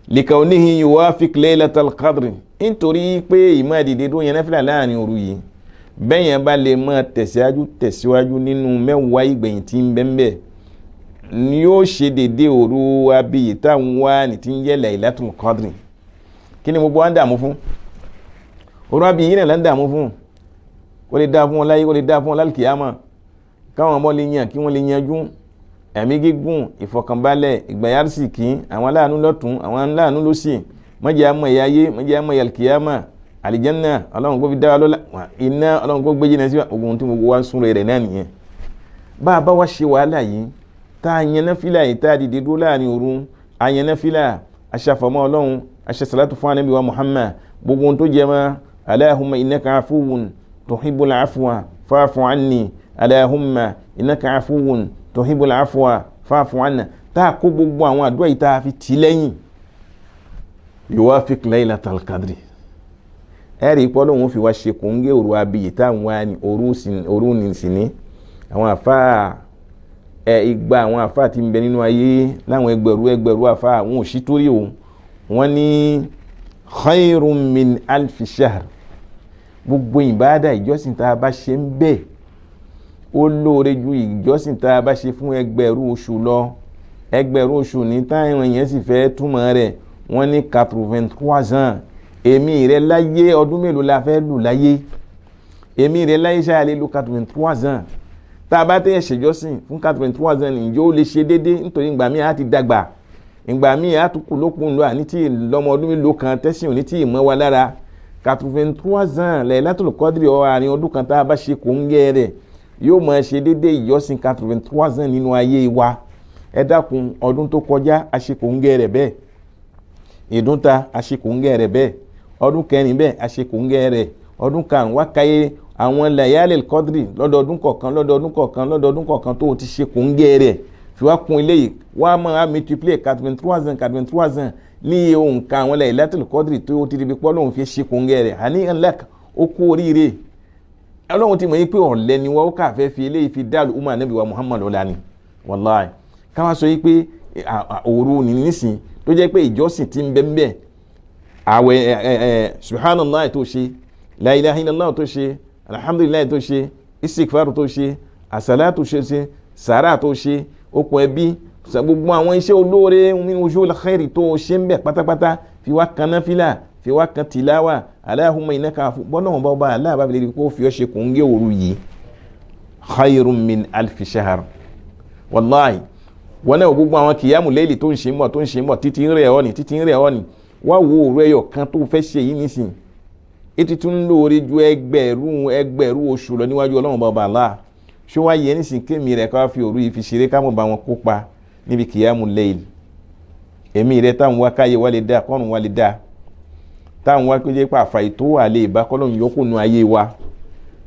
Likawnihi yuwafiq laylatal qadri, nítorí pé ìmọ̀ dìde dúró yẹn náfìlà láàrin òru yìí, bẹ́yẹn bá lè máa tẹ̀síwájú nínú mẹ́wàá ìgbẹ̀yìn tí ń bẹ ń bẹ, ni yóò ṣe dédé òru abiyì táwọn wá ní tí ń jẹ́ Laylatul Qadri. Kí ni gbogbo wa ń dààmú fún? Òru abiyì náà là ń dààmú fún. Kó lè dáa fún wọn láyé, kó lè dáa fún wọn lálùkìyámà, káwọn ọmọ lè yàn, kí wọ́n lè yanjú, ẹ̀mí gígùn, ìfọ̀kànbalẹ̀, ìgbàyàrísìkí, àwọn aláàánú lọ́tún, àwọn aláàánú lósì, mọ̀jẹ̀ àmọ̀ ẹ̀yà ayé, mọ̀jẹ̀ àmọ̀ ẹ̀yà àlùkìyámà, àlìjẹ́nà Ọlọ́run kó fi dá wa lọ́lá, iná Ọlọ́run kó gbé jìnnà sí ogun tí gbogbo wa ń sún rẹ̀ náà nìyẹn. Bá a bá wá ṣe wàhálà yìí, tá a yan náfìlà yìí, tá a dìde dúró láàrin òru, a yan náfìlà, aṣàfọ̀mọ́ Ọlọ́run, aṣàṣàlátù fún Ànábì wa Muhammad, gbogbo ohun tó jẹ mọ́ Allahumma innaka afuwun tuhibbul afwa fa'fu anni, Allahumma innaka afuwun tuhibbul afwa fa'fu anna, tá a kó gbogbo àwọn àdúrà yìí tá a fi tì lẹ́yìn, yuwafiq laylatal qadri, ẹ̀rí pọ́ lóun fi wá ṣe kòńgé òru abiyì táwọn wá ní òru ní sí ní àwọn àfáà ẹ igba àwọn àfáà tí ń bẹ nínú ayé láwọn ẹgbẹ̀rú ẹgbẹ̀rú àfáà àwọn òṣì torí o, wọ́n ní khayrun min alfi shahr, gbogbo ìbáàdà ìjọsìn tá a bá ṣe ń bẹ ó lóore ju ìjọsìn tá a bá ṣe fún ẹgbẹ̀rún oṣù lọ. Ẹgbẹ̀rún oṣù ní táwọn èèyàn sì fẹ́ túmọ̀ rẹ̀, wọ́n ní 83 ans. Èmi rẹ láyé ọdún mélòó la fẹ́ lù láyé? Èmi rẹ láyé ṣáà lè lu 83 ans. Tá a bá tẹ̀ ṣèjọ́sìn fún 83 ans, ǹjẹ́ ó lè ṣe déédéé? Nítorí ìgbà míì á ti dàgbà, ìgbà míì á tún kù lókun lọ, àní tí lọ́mọ ọdún mélòó kan tẹ́sìn òní tí ì mọ́ wa lára. 83 ans Laylatul Qadri ọ àárín ọdún kan tá a bá ṣe kò ń gẹ́ rẹ̀ yóò máa ṣe déédéé ìjọsìn 83 ans nínú ayé wa. Ẹ dákun, ọdún tó kọjá a ṣe kò ń gẹ́ rẹ̀ bẹ́ẹ̀, ìdúnta a ṣe kò ń gẹ́ rẹ̀ bẹ́ẹ̀, ọdún kẹrin bẹ́ẹ̀ a ṣe kò ń gẹ́ rẹ̀, ọdún karùn-ún wá káyé àwọn Layalil Qadri lọ́dọọdún kọ̀ọ̀kan lọ́dọọdún kọ̀ọ̀kan lọ́dọọdún kọ̀ọ̀kan tó o ti ṣe kò ń gẹ́ rẹ̀, fi wá kún ilé yìí wá máa multiplier 83 ans 83 ans ní iye òǹkà àwọn Laylatul Qadri tó o ti di pọ́ lóun fi ṣe kò ń gẹ́ rẹ̀. Àní ńlá ó kú oríire. Ọlọ́run ti mọ̀ yín pé ọ̀lẹ ni wọ́n, ó kà fẹ́ fi eléyìí fi dá umar nabi wa Muhammad ọ̀la ni. Wàláì, káwá sọ yìí pé òru ní nísìn tó jẹ́ pé ìjọsìn ti ń bẹ ń bẹ, àwẹ̀ ẹ ẹ subhanallah tó ṣe, la ilaha illallah tó ṣe, alhamdulillah tó ṣe, istighfar tó ṣe, àsàlá tó ṣe ṣe, sàrà tó ṣe, okùn ẹbí, gbogbo àwọn iṣẹ́ olóore min wujuhil khairi tó ṣe ń bẹ pátápátá, fi wá kan náfìlà, fi wá kan tìláwà, Allahumma innaka afu, bọ́lá wọn bá ọba aláàbá fi lè rí kó fi ọ́ ṣe kò ń gé òru yìí, khayrun min alfi shahr. Wàláì, wọn náà gbogbo àwọn kìyàmù léèlì tó ń ṣe mọ̀ tó ń ṣe mọ̀ títí ń rẹ̀ ọ́ ni, títí ń rẹ̀ ọ́ ni, wá wo òru ẹyọ kan tó fẹ́ ṣe yìí nísìn, ètò tún lóore ju ẹgbẹ̀rún ẹgbẹ̀rún oṣù lọ níwájú Ọlọ́run bàbá Allah. Ṣé wá yẹ nísìn kémi rẹ̀ ká fi òru yìí fi ṣeré, ká mọ̀ bá wọn kópa níbi kìyàmù léèlì? Èmi rẹ̀ táwọn wá káyé wá lè dá kọ́run wá lè dá, táwọn wá pé jẹ́ pé àfàì tó wà lè bá kọ́lọ́run yọkù nu ayé wa,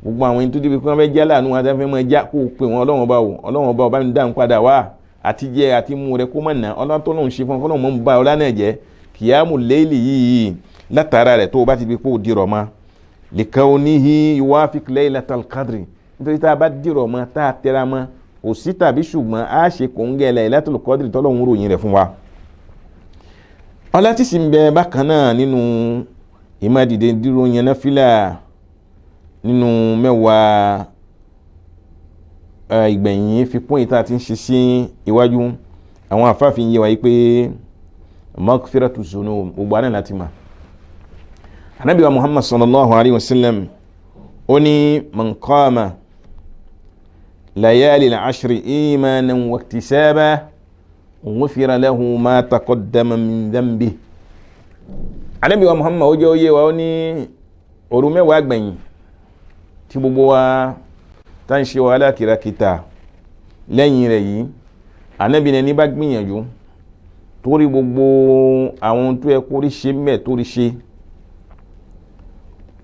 gbogbo àwọn ẹni tó débi pé wọ́n fẹ́ já láàánú wọn fẹ́ máa já kó o pè wọ́n, Ọlọ́run ọba o, Ọlọ́run ọba ọba mi dáhùn padà wá, àti jẹ àti mú rẹ kó má nà Ọlọ́run tó lóun ṣe fún ọ, kọ́lọ́run mọ́ ń bá ọlá náà jẹ́. Kìyàmù léèlì yìí látara rẹ̀ tó o bá ti fi pé o dirọ̀ mọ́ likawnihi yuwafiq laylatal qadri, nítorí tá a bá dirọ̀ mọ́ tá a tẹra mọ́, kò sí tàbí ṣùgbọ́n a ṣe kòńgẹ́ laylatul qadri tọ́lọ́run ròyìn rẹ̀ fún wa. Ọlá tí sì ń bẹ bákan náà nínú ìmádìde dúró yẹn náfìlà nínú mẹ́wàá ìgbẹ̀yìn fi kún ìta tí ń ṣe sí iwájú, àwọn àfáàfin yé wa yìí pé maghfiratu zunub, gbogbo àná láti mà. Ànábì wa Muhammad sallallahu alayhi wa sallam ó ní man qama layali al-ashri imanan wa ihtisaba ghufira lahu ma taqaddama min dhanbi. Ànábì wa Muhammad ó jẹ́ ó yé wa, ó ní òru mẹ́wàá gbẹ̀yìn tí gbogbo wa tá ń ṣe wàhálà kìràkìtà lẹ́yìn rẹ̀ yìí, Ànábì ní bá gbìyànjú torí gbogbo àwọn tó yẹ kó rí ṣe mẹ́ torí ṣe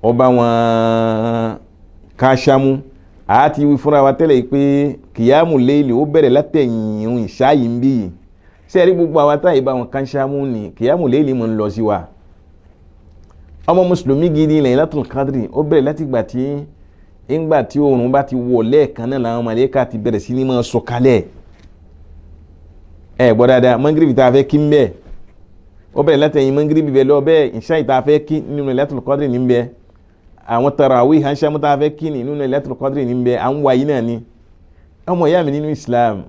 ọba wọn káṣámú àti wí fúnra wa tẹ́lẹ̀ pé kìyàmù léèlì ó bẹ̀rẹ̀ látẹ̀yìn irun ìṣáyìí ń bí yìí. Ṣé ẹ rí gbogbo àwa táyì bá wọn káṣámú ni kìyàmù léèlì mọ̀ ń lọ sí wa. Ọmọ mùsùlùmí gidi Laylatul Qadri ó bẹ̀rẹ̀ láti gbà tí ńgbà tí oòrùn bá ti wọ̀ lẹ́ẹ̀kan náà làwọn màlẹ́kà ti bẹ̀rẹ̀ sí ní máa sọ̀kalẹ̀. Ẹ gbọ́ dáadáa, mọ́ngírìbì tá a fẹ́ kí ń bẹ̀ ó bẹ̀rẹ̀ látẹ̀yìn mọ́ngírìbì bẹ̀ lọ bẹ́ẹ̀, ìṣáì tá a fẹ́ kí nínú Laylatul Qadri ní bẹ́ẹ̀, àwọn tarawih hanṣamu tá a fẹ́ kí nínú Laylatul Qadri ní bẹ́ẹ̀, à ń wáyé náà ni. Ọmọ ìyá mi nínú Islam,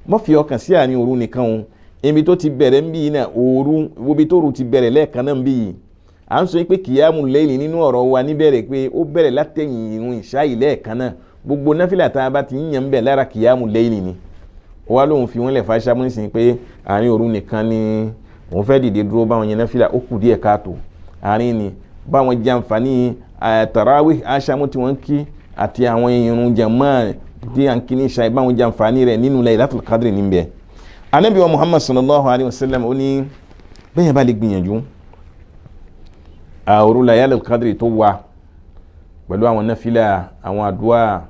mọ́ fi ọkàn sí àárín òru nìkan o, ibi tó ti bẹ̀rẹ̀ ń bí yìí náà òru, ibi tó ru ti bẹ̀rẹ̀ lẹ́ẹ̀kan náà ń bí yìí. À ń sọ pé kìyàmù lẹ́yìn nínú ọ̀rọ̀ wa níbẹ̀rẹ̀ pé ó bẹ̀rẹ̀ látẹ̀yìn irun ìṣáyì lẹ́ẹ̀kan náà, gbogbo náfìlà tá a bá ti ń yàn ń bẹ̀ lára kìyàmù lẹ́yìn ni. Ó wá lóun fi wọ́n lẹ̀ fàṣà múnisìn pé àárín òru nìkan ni òun fẹ́ dìde dúró báwọn yẹn náfìlà, ó kù díẹ̀ káàtó. Àárín ni báwọn jàǹfààní tarawih aṣámú tí wọ́n ń kí àti àwọn irun jàmáà tí à ń kí ní ìṣáyì báwọn jàǹfààní rẹ̀ nínú Laylatul Qadri níbẹ̀. Ànábì wa Muhammad sallallahu alayhi wa sallam ó ní bẹ́ẹ̀ bá lè gbìyànjú òru Laylatul Qadri tó wà pẹ̀lú àwọn náfìlà, àwọn àdúrà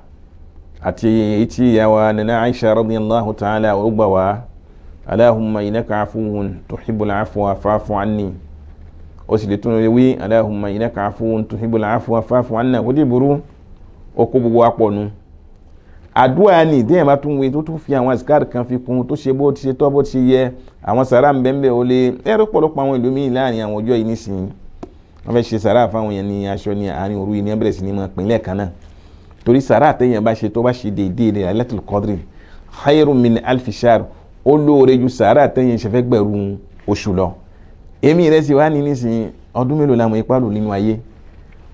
Àti èyí tí ìyàwó nana Aisha radiyallahu ta'ala ó gbà wá, Allahumma innaka afuwun tuhibbul afwa fa'fu anni. Ó sì lè tún lè wí Allahumma innaka afuwun tuhibbul afwa fa'fu anna. Kó dé burú, ó kó gbogbo apọ̀ nu. Àdúrà ni déyàn bá tún wí tó tún fi àwọn àsìkárì kan fi kún, tó ṣe bó ti ṣe tọ́, bó ti ṣe yẹ, àwọn sàrà ń bẹ́ẹ̀ ó lé ẹ̀rọ pọ̀lọpọ̀ àwọn ìlú míì láàrin àwọn ọjọ́ yìí nísìnyí. Wọ́n fẹ́ ṣe sàrà fáwọn yẹn ní aṣọ ní àárín òru yìí ní ẹbẹ̀rẹ̀ sí ní máa pín lẹ́ẹ̀kan náà, torí sàrà àtẹ̀yìn bá ṣe tó bá ṣe déédéé rẹ̀ Lailatul Qadri khayrun min alfi shahr, ó lóore ju sàrà àtẹ̀yìn ṣe fẹ́ gbẹ̀rún oṣù lọ. Èmi rẹ̀ sì wá ní nísìnyí, ọdún mélòó làwọn ipá lò nínú ayé?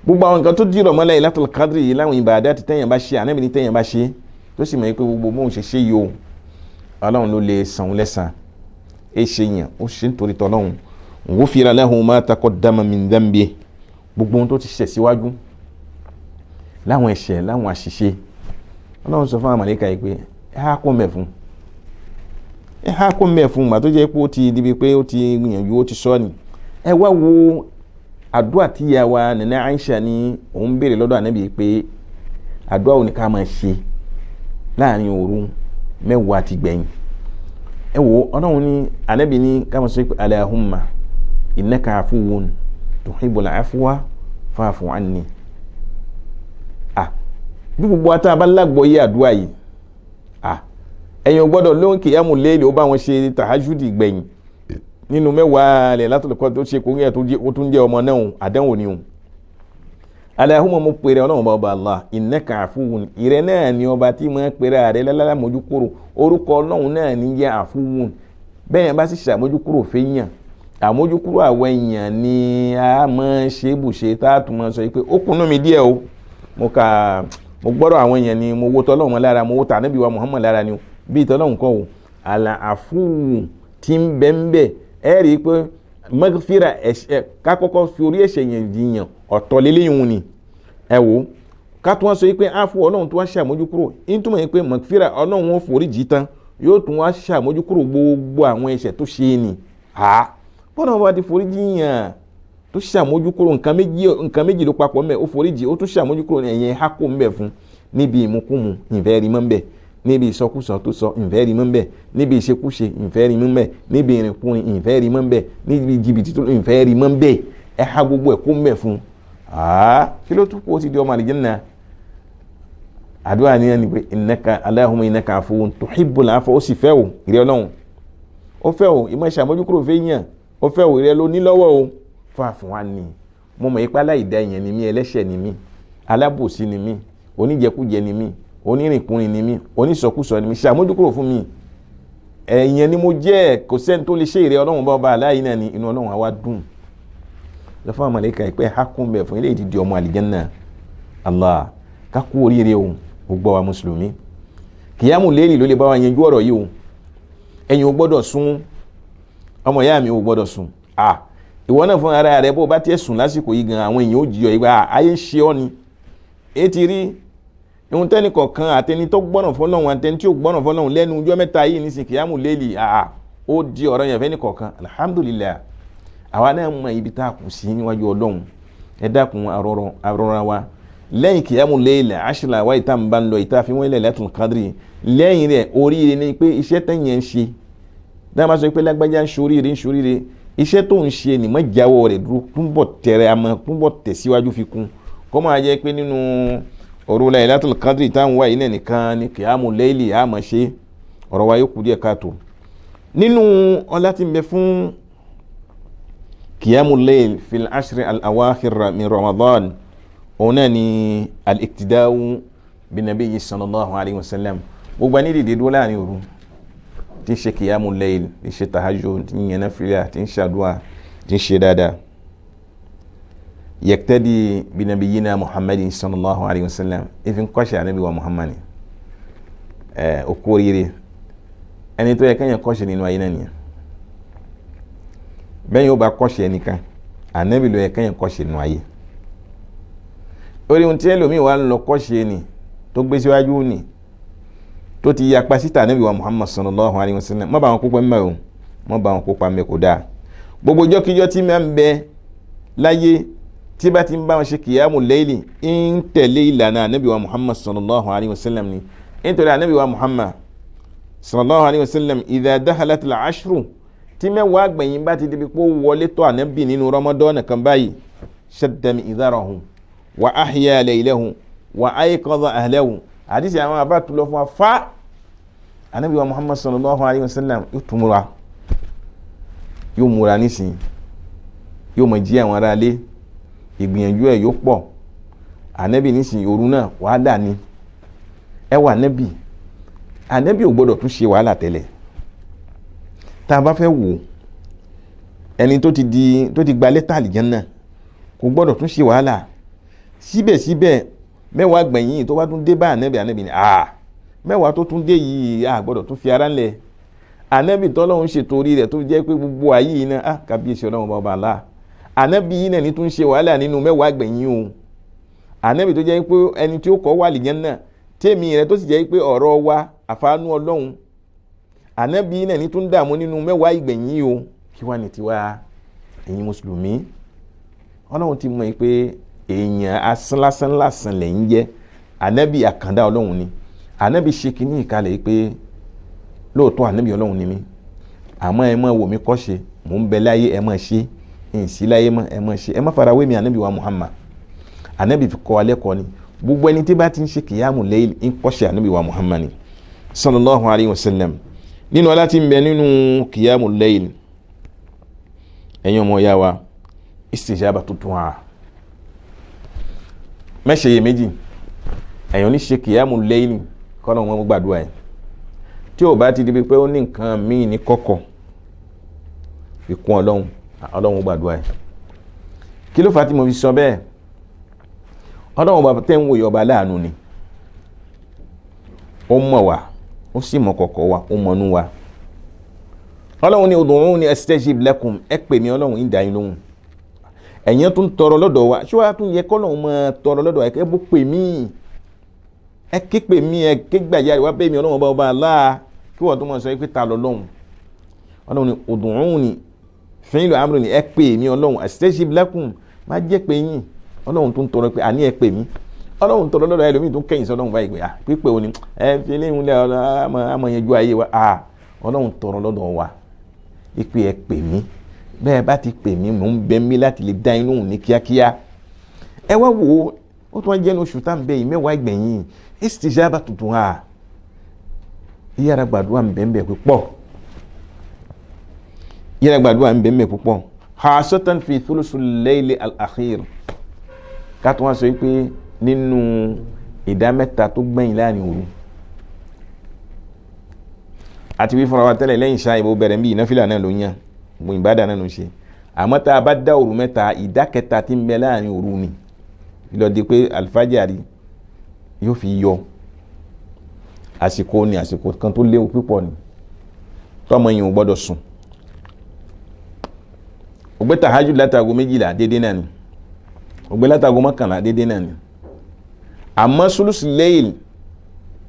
Gbogbo àwọn nǹkan tó dìrọ̀ mọ́ Lailatul Qadri yìí láwọn ìbàdá ti tẹ̀yìn bá ṣe, ànábì ní tẹ̀yìn bá ṣe tó sì mọ̀ pé gbogbo bóun ṣe ṣe yìí o, Ọlọ́run ló lè san òun lẹ́san. Ẹ ṣe yàn ó ṣe nítorí tọ́lọ́run. Ghufira lahu ma taqaddama min dhanbi, gbogbo ohun tó ti ṣẹ̀ síwájú láwọn ẹ̀ṣẹ̀ láwọn àṣìṣe, Ọlọ́run sọ fún àwọn màlàíkà yìí pé ẹ há kó mẹ́ fún, ẹ há kó mẹ́ fún, gbà tó jẹ́ pé ó ti dibi pé ó ti gbìyànjú, ó ti sọ ni. Ẹ wá wo àdúrà tí ìyá wa nana Aisha ní òun béèrè lọ́dọ̀ Ànábì pé àdúrà òní ká máa ṣe láàrin òru mẹ́wàá ti gbẹ̀yìn. Ẹ wo Ọlọ́run ní Ànábì ní ká máa sọ pé Allahumma innaka afuwun tuhibbul afwa fa'fu anni. Ah, bí gbogbo ata bá lágbọ́yé àdúrà yìí, ah, ẹ̀yin ò gbọ́dọ̀ lóhùn kìyàmù léèlì ó bá wọn ṣe tàhájúdì gbẹ̀yìn nínú mẹ́wàá Lailatul Qadr tó ṣe kóńgẹ́ tó tún jẹ́ ọmọ náà, àdánwò ni o. Allahumma, mo pèrè Ọlọ́run bá ọba Allah, innaka afuwun, ìrẹ́ náà ni ọba tí mo ń pèrè rẹ lálàmójúkúrò, orúkọ Ọlọ́run náà ní jẹ́ afuwun. Bẹ́ẹ̀ yẹn bá sì ṣàmójúkúrò fẹ́yàn, àmójúkúrò àwọn èèyàn ni a máa ṣe bùṣe tá a tún máa sọ pé ó kùnú mi díẹ̀ o, mo kà mo gbọ́dọ̀ àwọn èèyàn ni, mo wo tọ́lọ́run lára, mo wo tànábì wa Muhammad lára ni o, bí tọ́lọ́run kọ́ o. Àlà àfúwù tí ń bẹ ń bẹ, ẹ rí i pé mọ́fíra ẹ̀ṣẹ̀ ká kọ́kọ́ fi orí ẹ̀ṣẹ̀ yẹn jiyàn ọ̀tọ̀ lélẹ́yìn ni. Ẹ wò ká tún wá sọ pé àfú Ọlọ́run tó wá ṣàmójúkúrò, ń túmọ̀ yìí pé mọ́fíra Ọlọ́run ó forí jì tán, yóò tún wá ṣàmójúkúrò gbogbo àwọn ẹ̀ṣẹ̀ tó ṣe é ni. Bọ́dọ̀ wọn bá ti forí jiyàn tó ṣàmójúkúrò, nǹkan méjì ló papọ̀ mẹ́, ó forí jì, ó tún ṣàmójúkúrò ẹ̀yẹn hákò ńbẹ̀ fún níbi ìmukúmu ìfẹ́ rí mọ́ ńbẹ̀, níbi ìsọkúsọ tó sọ ìfẹ́ rí mọ́ ńbẹ̀, níbi ìṣekúṣe ìfẹ́ rí mọ́ ńbẹ̀, níbi ìrìnkúrìn ìfẹ́ rí mọ́ ńbẹ̀, níbi jìbìtì tó ìfẹ́ rí mọ́ ńbẹ̀, ẹ há gbogbo ẹ̀ kó ńbẹ̀ fún. Kí ló tún kó o ti di ọmọ àlìjẹ́nà? Àdúrà ni ẹni pé innaka Allahumma innaka afuwwun tuhibbul afwa, ó sì fẹ́ o ìrẹ́ Ọlọ́run, ó fẹ́ o ìmọ̀ ìṣàmójúkúrò fẹ́ yàn, ó fẹ́ o ìrẹ́ ló ní lọ́wọ́ o, fàáfù wa ni mo mọ̀ ipá láìda èèyàn ni mí, ẹlẹ́ṣẹ̀ ni mí, alábòsí ni mí, oníjẹkújẹ ni mí, onírìnkúnrin ni mí, onísọkúsọ ni mí, ṣàmójúkúrò fún mi, ẹ̀yàn ni mo jẹ́, kò sẹ́ni tó lè ṣe ìrẹ́ Ọlọ́run bá ọba aláì náà ni. Inú Ọlọ́run àwa dùn lọ fún àmàlẹ́kà ìpẹ́ hákùn bẹ̀ fún eléyìí ti di ọmọ àlìjẹ́nà. Allah, ká kú oríire o, gbogbo àwa mùsùlùmí. Kìyàmù léèlì ló lè bá wa yanjú ọ̀rọ̀ yìí o. Ẹ̀yin ò gbọ́dọ̀ sùn, ọmọ ìyá mi ò gbọ́dọ̀ sùn. Ìwọ náà fún ara rẹ, bó o bá tiẹ̀ sùn lásìkò yìí gan, àwọn èèyàn ó jiyọ̀ ìgbà ayé ń ṣe ọ́ ni. Èyí ti rí ohun tẹ́nì kọ̀ọ̀kan àtẹni tó gbọ́nà fọlọ́hún àtẹni tí ò gbọ́nà fọlọ́hún lẹ́nu ọjọ́ mẹ́ta yìí nísìnyí, kìyàmù léèlì ó di ọ̀rọ̀ yẹn fẹ́ni kọ̀ọ̀kan. Alhamdulillah, àwa náà mọ ibi tá a kù sí níwájú Ọlọ́run. Ẹ dákun arọra wa lẹ́yìn kìyàmù léèlì àṣìlá wa ìta ń bá ń lọ ìta fi wọ́n lẹ̀ Lailatul Qadri lẹ́yìn rẹ̀. Oríire ni pé iṣẹ́ tẹ̀yẹ̀ ń ṣe dáa máa sọ pé lágbájá ń ṣoríire ń ṣoríire, iṣẹ́ tó ń ṣe ni mọ́ jáwọ́ rẹ̀ dúró, túnbọ̀ tẹ̀rẹ̀ àmọ́ túnbọ̀ tẹ̀síwájú fi kún, kó máa jẹ́ pé nínú òru Lailatul Qadri táwọn wáyé náà nìkan ni kìyàmù léèlì àmọ́ ṣe, ọ̀rọ̀ wa yóò kú díẹ̀ káàtó. Nínú ọlá tí ń bẹ fún kìyàmù léèlì fil ashri al-awakhir min Ramadan, òun náà ni al-iqtida'u bin nabiyyi sallallahu alayhi wa sallam. Gbogbo ẹni dìde dúró láàrin òru tí ń ṣe kìyàmù léèlì, tí ń ṣe tahajjud, tí ń yẹn náfìlà, tí ń ṣàdúà, tí ń ṣe dáadáa, yaqtadi bi nabiyyina Muhammadin sallallahu alayhi wa sallam, ìfi ń kọ́ṣe ànábì wa Muhammad. Ó kú oríire, ẹni tó yẹ kẹ́yìn kọ́ṣe nínú ayé náà nìyẹn. Bẹ́ẹ̀ yóò bá kọ́ṣe ẹnìkan, ànábì ló yẹ kẹ́yìn kọ́ṣe nínú ayé. Orí ohun tí ẹlòmíì wà ń lọ kọ́ṣe ni tó gbé síwájú ni tó ti yapa síta ànábì wa Muhammad sallallahu alayhi wa sallam, má bá wọn kópa mẹ́ o, má bá wọn kópa mẹ́, kó dáa. Gbogbo ọjọ́kíjọ́ tí máa ń bẹ láyé Tí bá ti ń bá wọn ṣe kìyàmù layli, ń tẹ̀lé ìlànà anabi wa Muhammad sallallahu alayhi wa sallam ni. Nítorí anabi wa Muhammad sallallahu alayhi wa sallam, idha dakhalat al-ashru, tí mẹ́wàá gbẹ̀yìn bá ti débi pé ó wọlé tó anabi nínú Ramadan kan báyìí, shadda mi'zarahu wa ahya laylahu wa ayqadha ahlahu. Àdìsí àwọn àbá tó lọ fún wa fa anabi wa Muhammad sallallahu alayhi wa sallam yóò tún múra, yóò múra nísìnyí, yóò mọ̀ jí àwọn aráalé, ìgbìyànjú ẹ̀ yóò pọ̀. Anabi nísìnyí òru náà wàhálà ni. Ẹ wà anabi, anabi ò gbọdọ̀ tún ṣe wàhálà tẹ́lẹ̀. Tá a bá fẹ́ wò ẹni tó ti di tó ti gba lẹ́tà àlìjánnà kò gbọdọ̀ tún ṣe wàhálà. Síbẹ̀síbẹ̀ mẹ́wàá gbẹ̀yìn tó bá tún dé bá anabi, anabi ni mẹ́wàá tó tún dé yìí a gbọ́dọ̀ tún fi ara ńlẹ̀. Anabi tọ́lọ́hún ṣètò orí rẹ̀ tó jẹ́ pé gbogbo ayé yìí náà kábíyèsí ọlọ́run bá ọba àlá. Anabi yìí náà ní tún ṣe wàhálà nínú mẹ́wàá gbẹ̀yìn o. Anabi tó jẹ́ pé ẹni tí ó kọ́ wà àlìjánnà tèmi rẹ̀ tó sì jẹ́ pé ọ̀rọ̀ wa àfàánú ọlọ́run, anabi yìí náà ní tún dààmú nínú mẹ́wàá ìgbẹ̀yìn o. Kí wàá ní tiwa ẹ̀yin mùsùlùmí? Ọlọ́run ti mọ̀ pé èèyàn asán lásán lásán lẹ́yìn jẹ́. Anabi àkàndá ọlọ́run ni. Anabi ṣe kínní ìkalẹ̀ pé lóòótọ́ anabi ọlọ́run ni mí, àmọ́ ẹ má wò mí kọ́ ṣe, mò ń bẹ láyé ẹ má ṣe, ń sí láyé mọ́ ẹ má ṣe, ẹ má fara wé mi anabi wa Muhammad. Anabi fi kọ́ alẹ́ kọ́ ni gbogbo ẹni tí bá ti ń ṣe kìyàmù layl ń kọ́ṣe anabi wa Muhammad ni sallallahu alayhi wa sallam. Nínú ọlá tí ń bẹ nínú kìyàmù layl, ẹ̀yin ọmọ ya wa, istijaba tuntun a mẹ́sẹ̀ yẹ méjì. Ẹ̀yin oníṣe kìyàmù layl kọ́nà wọn gbàdúrà ẹ̀ tí ò bá ti di pé ó ní nǹkan míì ní kọ̀kọ̀ fi kún ọlọ́run, ọlọ́run gbàdúrà ẹ̀. Kí ló fà á tí mo fi sọ bẹ́ẹ̀? Ọlọ́run bá tẹ́ ń wòye ọba láàánú ni. Ó mọ̀ wá, ó sì mọ̀ kọ̀kọ̀ wa, ó mọ̀nú wa. Ọlọ́run ní ud'uni astajib lakum, ẹ pè mí ọlọ́run ń dá yín lóhùn. Ẹ̀yin tún tọrọ lọ́dọ̀ wa, ṣé wàá tún yẹ kọ́lọ́run máa tọrọ lọ́dọ̀ wa? Ẹ bó pè mí, ẹ ké pè mí, ẹ ké gbàjáde wá bẹ́ẹ̀ mi ọlọ́run ọba ọba aláà, kí wọ́n tó máa sọ pé ta lọ lọ́hùn. Ọlọ́run ní ud'uni fi'lu amri ni, ẹ pè mí ọlọ́run, astajib lakum, má jẹ́ pé yín. Ọlọ́run tó ń tọrọ pé àní ẹ pè mí. Ọlọ́run tọrọ lọ́dọ̀ ẹlòmíì tó ń kẹ́yìn sọlọ́run báyìí pé pípé òní ẹ fi eléyìí lẹ àmọ́ yẹn ju ayé wa. Ọlọ́run tọrọ lọ́dọ̀ wa ìpè ẹ pè mí, bẹ́ẹ̀ bá ti pè mí mò ń bẹ mí láti lè dá inú ní kíákíá. Ẹ wá wò ó, ó tún wá jẹ́ ní oṣù tá à ń bẹ yìí mẹ́wàá ìgbẹ̀yìn istijaba tuntun ha, yíyára gbàdúrà ń bẹ ń bẹ púpọ̀, yíyára gbàdúrà ń bẹ ń bẹ púpọ̀, khasatan fi thulusul layli al-akhir. Ká tó wá sọ pé nínú ìdá mẹ́ta tó gbẹ̀yìn láàrin òru, àti wí fúnra wa tẹ́lẹ̀ lẹ́yìn ṣáà ìbò bẹ̀rẹ̀ bí ìnáfìlà náà ló ń yàn, gbogbo ìbádà náà ló ń ṣe. Àmọ́ tá a bá dá òru mẹ́ta, ìdá kẹta tí ń bẹ láàrin òru ni lọ di pé alifájàrí yóò fi yọ. Àsìkò ni àsìkò kan tó léwu púpọ̀ ni, tọmọ yìí ò gbọ́dọ̀ sùn. Ògbé tahajjud látago 12 déédéé náà ni, ògbé látago 11 déédéé náà ni. Àmọ́ sulusu layl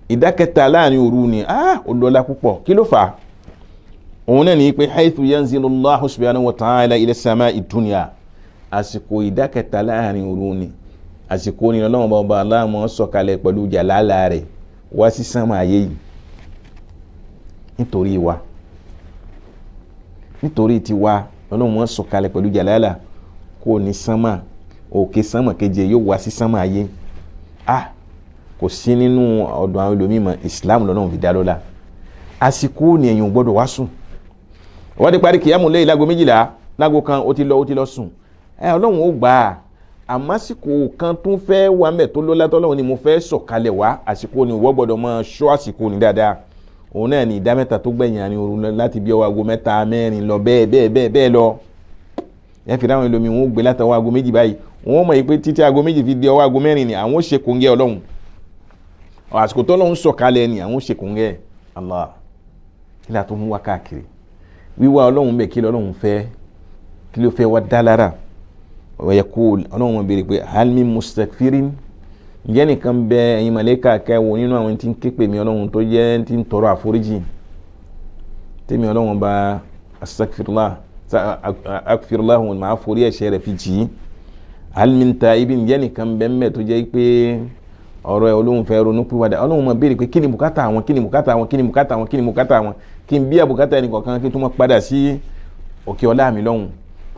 ìdá kẹta láàrin òru ni ó lọ́lá púpọ̀. Kí ló fà á? Òun náà ní pé haythu yanzilu Allahu subhanahu wa ta'ala ila sama'i dunya. Àsìkò ìdá kẹta láàrin òru ni àsìkò ni Ọlọ́run bá ọba aláàmọ́ sọ̀kalẹ̀ pẹ̀lú jàlálà rẹ̀ wá sí sánmà ayé yìí nítorí wa, nítorí tiwa Ọlọ́run wọn sọ̀kalẹ̀ pẹ̀lú jàlálà kó ní sánmà òkè sánmà keje yóò wá sí sánmà ayé. Kò sí nínú ọ̀dọ̀ àwọn ẹlòmíì mọ́, Islam lọ́nà fi dá lọ́la. Àsìkò ni èèyàn gbọ́dọ̀ wá sùn. Wọ́n ti parí kìyàmù lẹ́yìn lágo 12 lágo 1 ó ti lọ sùn. Ọlọ́run ó gbà á. Àmọ́ àsìkò kan tún fẹ́ wà mẹ́ tó lọ́lá tọ́lọ́run ni mo fẹ́ sọ̀kalẹ̀ wá. Àsìkò ni ìwọ gbọ́dọ̀ máa ṣọ́ àsìkò ni dáadáa. Òun náà ni ìdá mẹ́ta tó gbẹ̀yìn àárín òru láti bí ọwọ́ aago 3 4 lọ bẹ́ẹ̀ bẹ́ẹ̀ bẹ́ẹ̀ bẹ́ẹ̀ lọ. Ẹ fi ráwọn ẹlòmíì wọn ó gbé látọwọ́ aago 2 báyìí. Wọ́n mọ̀ pé títí aago 2 fi di ọwọ́ aago 4 ni àwọn ó ṣe kòńgẹ́ Ọlọ́run. Àsìkò tọ́lọ́run sọ̀kalẹ̀ ni àwọn ó ṣe kòńgẹ́ Allah. Kí la tó mú wá káàkiri? Wíwá Ọlọ́run bẹ̀ kí lọ́lọ́run fẹ́, kí ló fẹ́ wá dá lára? Ọ̀yẹ̀ kú Ọlọ́run wọn béèrè pé hal min mustakfirin, ǹjẹ́ nìkan bẹ ẹ̀yin màlẹ́kà kẹwò nínú àwọn tí ń ké pè mí Ọlọ́run tó jẹ́ tí ń tọrọ àforíjì tèmi Ọlọ́run bá astaghfirullah akfirullah máa forí ẹ̀ṣẹ̀ rẹ̀ fi jì í. Hal min taibin, jẹ́ nìkan bẹ́ẹ̀ tó jẹ́ pé ọ̀rọ̀ ẹ̀ olóhùn fẹ́ ronú pìwàdà. Ọlọ́hun máa béèrè pé kí ni bùkátà àwọn, kí ni bùkátà àwọn, kí ni bùkátà àwọn, kí ni bùkátà àwọn, kí n bí àbùkátà ẹnì kọ̀ọ̀kan kí n tó máa padà sí òkè ọlá mi lọ́hùn.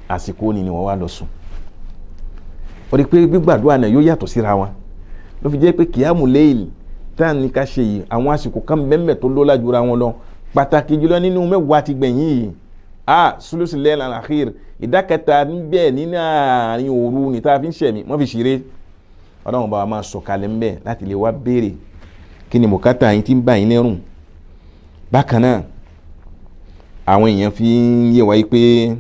Àsìkò ni wọ́n wá lọ sùn. Ó rí i pé gbígbàdúrà náà yóò yàtọ̀ síra wọn, ló fi jẹ́ pé kìámù léèlì tá à ní ká ṣe yìí, àwọn àsìkò kan bẹ́ẹ̀ tó lọ́lá jura wọn lọ, pàtàkì jùlọ nínú mẹ́wàá ti gbẹ̀yìn yìí. A sulusi lẹ́yìn alakhir, ìdá kẹta níbẹ̀ nínú àárín òru ní tá a fi ń ṣẹ̀mí wọ́n fi ṣeré. Ọlọ́run bá wa máa sọ̀kalẹ̀ ńbẹ̀ láti lè wá béèrè kí ni bùkátà yín ti ń bà yín lẹ́rùn. Bákan náà àwọn èèyàn fi ń yé wa yìí pé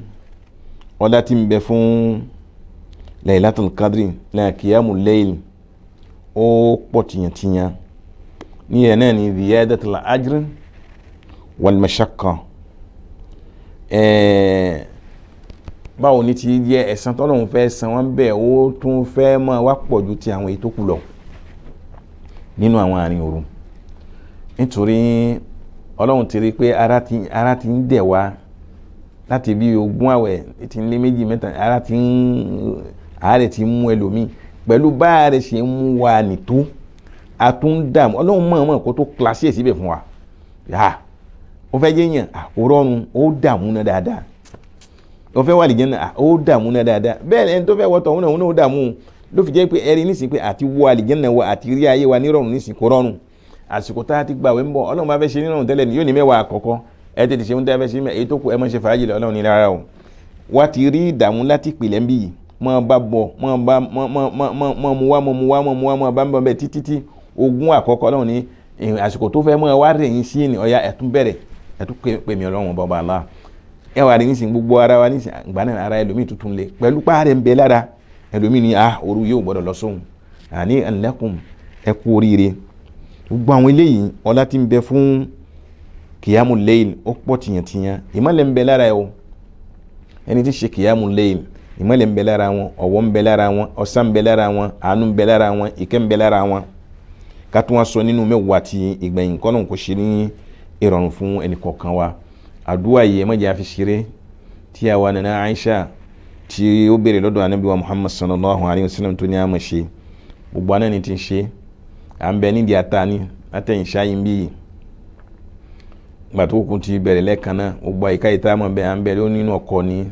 ọlá tí ń bẹ fún Laylatul Qadri náà kìyàmù layl ó pọ̀ tìyàntìyàn. Ní ẹ̀ náà ni ziyadatul ajr wal mashaqqa. Báwo ni ti jẹ́ ẹ̀san tọ́lọ́run fẹ́ san wọ́n bẹ́ẹ̀, ó tún fẹ́ máa wá pọ̀ ju ti àwọn èyí tó kù lọ nínú àwọn àárín òru, nítorí Ọlọ́run ti rí i pé ara ti ń dẹ̀ wá láti bí ogún àwẹ̀ ti ń lé méjì mẹ́ta, ara ti ń àárẹ̀ ti ń mú ẹlòmíì pẹ̀lú bá àárẹ̀ ṣe ń mú wa nìtó, a tún ń dààmú. Ọlọ́run mọ̀ọ́mọ̀ kó tó kílásì ẹ̀ síbẹ̀ fún wa. Yà ó fẹ́ jẹ́ yàn àkórọ́run ó dààmú náà dáadáa, ó fẹ́ wà lè jẹ́ náà ó dààmú náà dáadáa. Bẹ́ẹ̀ ẹni tó fẹ́ wọ́tọ̀ òun náà òun náà ó dààmú. Ló fi jẹ́ pé ẹ̀rí nísìnyí pé àti wọ àlìjẹ́nà wa àti rí ayé wa nírọ̀rùn nísìnyí kò rọrùn. Àsìkò tá a ti gbàwé ń bọ̀, Ọlọ́run bá fẹ́ ṣe nírọ̀rùn tẹ́lẹ̀ ni yóò ní mẹ́wàá àkọ́kọ́ ẹ tètè ṣe ń tẹ́ fẹ́ ṣe mẹ́, èyí tó kù ẹ má ṣe fàájì lọ. Ọlọ́run ní rárá o, wá ti rí ìdààmú láti ìpìlẹ̀ ń bì yìí, mọ́ bá bọ̀, mọ́ bá mọ́ mu wá, mọ́ mu wá, mọ́ mu wá, mọ́ bá ń bọ̀ bẹ́ẹ̀ títí tí ogún àkọ́kọ́. Ọlọ́run ní àsìkò tó fẹ́ mọ́ wá rẹ̀ yín sí ni ọ̀ya ẹ̀tún bẹ̀rẹ̀ ẹ̀tún pè mí Ọlọ́run bọ́ba Allah. Ẹ wà rí nísìnyí gbogbo ara wa nísìnyí ìgbà náà ara ẹlòmíì tuntun le pẹ̀lú páàrẹ̀ ń bẹ lára ẹlòmíì ni ah òru yóò gbọ́dọ̀ lọ sóhun. Àní ẹnlẹ́kùn ẹ kú oríire. Gbogbo àwọn eléyìí ọlá tí ń bẹ fún kìyàmù léyìn ó pọ̀ tìyàntìyàn. Ìmọ̀lẹ̀ ń bẹ lára ẹ o, ẹni tí ń ṣe kìyàmù léyìn ìmọ̀lẹ̀ ń bẹ lára wọn, ọ̀wọ̀ ń bẹ lára wọn, ọ̀sán ń bẹ lára wọn, àánú ń bẹ lára wọn, ìkẹ́ ń bẹ lára wọn. Ká tún wá sọ nínú mẹ́wàá ti ìgbẹ̀yìn kọ́nà kò ṣe ní ìrọ̀rùn fún ẹnì kọ̀ọ̀kan wa. Àdúrà yìí ẹ má jẹ́ a fi ṣeré tí a wà nana Aisha tí ó béèrè lọ́dọ̀ Ànábì wa Muhammad sallallahu alayhi wa sallam tó ní àmọ̀ ṣe gbogbo àná ni ti ń ṣe à ń bẹ nídìí ata ni látẹ̀yìn ṣáyìn bí yìí gbà tó kún ti bẹ̀rẹ̀ lẹ́ẹ̀kan náà gbogbo àyíká yìí tá a mọ̀ bẹ́ẹ̀ à ń bẹ nínú ọkọ̀ ni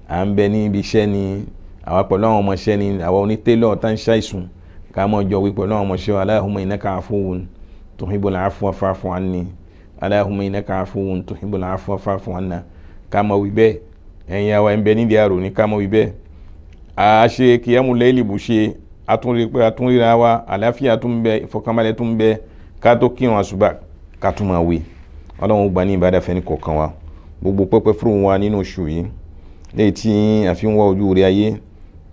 à ń bẹ níbi iṣẹ́ ni àwa pẹ̀lú àwọn ọmọọṣẹ́ ni àwa onítélọ̀ tá ń ṣàìsùn ká mọ̀ jọ wí pẹ̀lú àwọn ọmọọṣẹ́ Allahumma innaka afuwwun tuhibbul afwa fa'fu anni, Allahumma innaka afuwwun tuhibbul afwa fa'fu anna. Ká mọ̀ wí bẹ́ẹ̀ ẹ̀yin àwa ń bẹ nídìí àrò ní ká mọ̀ wí bẹ́ẹ̀. A ṣe kìyàmù lẹ́yìn ìbò ṣe àtúnrí pé àtúnríra wa àlàáfíà tún bẹ ìfọ̀kànbalẹ̀ tún bẹ ká tó kírun àṣùbà ká tún máa wí. Ọlọ́run gbà ní ìbádà fẹ́ni kọ̀ọ̀kan wa gbogbo pẹ́pẹ́ fúru wa nínú oṣù yìí léyìí tí a fi ń wá ojú rí ayé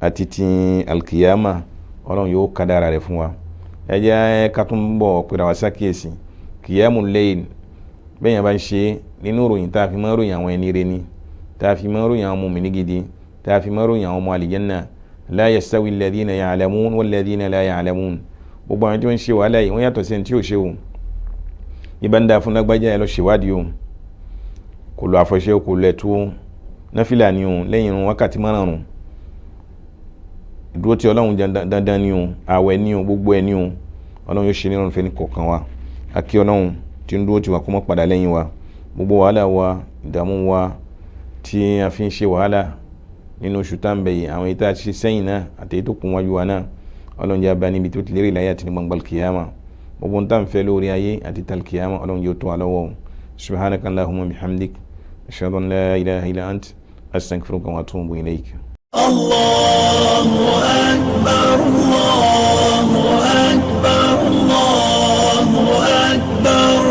àti ti alkiyama Ọlọ́run yóò kádàrá rẹ̀ fún wa. Ẹ jẹ́ ká tún bọ̀ pèrè wá sákìyèsí kìyàmù lẹ́yìn bẹ́ẹ̀ yẹn bá ń ṣe nínú ìròyìn tá a fi máa ń ròyìn àwọn ẹni rere ni tá a fi máa ń ròyìn àwọn mùmínì gidi tá a fi máa ń ròyìn àwọn ọmọ àlìjẹ́nà. La yastawi alladhina ya'lamun walladhina la ya'lamun. Gbogbo àwọn tí wọ́n ń ṣe wàhálà yìí wọ́n yàtọ̀ sí ẹni tí ò ṣe o. Ibà ń da fún lágbájá ẹ lọ ṣèwádìí o, kò lọ àfọ̀ṣẹ kò lọ ẹ̀tú o, náfìlà ni o lẹ́yìn irun wákàtí márùn-ún, ìdúró tí Ọlọ́run dandan ni o, àwẹ̀ ni o, gbogbo ẹ̀ ni o. Ọlọ́run yóò ṣe ní ìrọ̀rùn fẹ́ni kọ̀ọ̀kan wa. Akí Ọlọ́run tí ń dúró tiwa kó má padà lẹ́yìn wa. Gbogbo wàhálà wa ìdààmú wa tí a fi ń ṣe wàhálà nínú oṣù tá à ń bẹ yìí àwọn èyí tá a ṣe sẹ́yìn náà àti èyí tó kún wájú wa náà Ọlọ́run jẹ́ abá níbi tó ti lérè láyé àti ní gbangba kìyàmà. Gbogbo ń tà ń fẹ́ lórí ayé àti talkiyama Ọlọ́run yóò tó wa lọ́wọ́. Subhanaka Allahumma bihamdik ashhadu an la ilaha illa ant astaghfiruka wa atubu ilayk. Allahu akbar, Allahu akbar, Allahu akbar,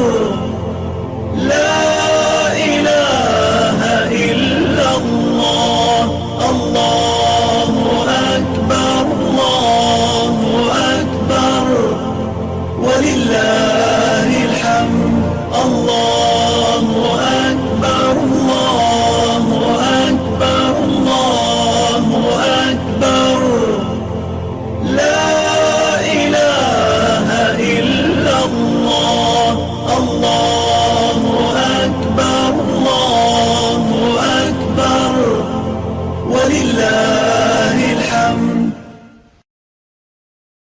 la ilaha illa Allah, Allahu akbar, Allahu akbar, walillahil hamd, Allahu akbar, Allahu akbar, Allahu akbar, la ilaha illa Allah, Allahu akbar, Allahu akbar, walillahil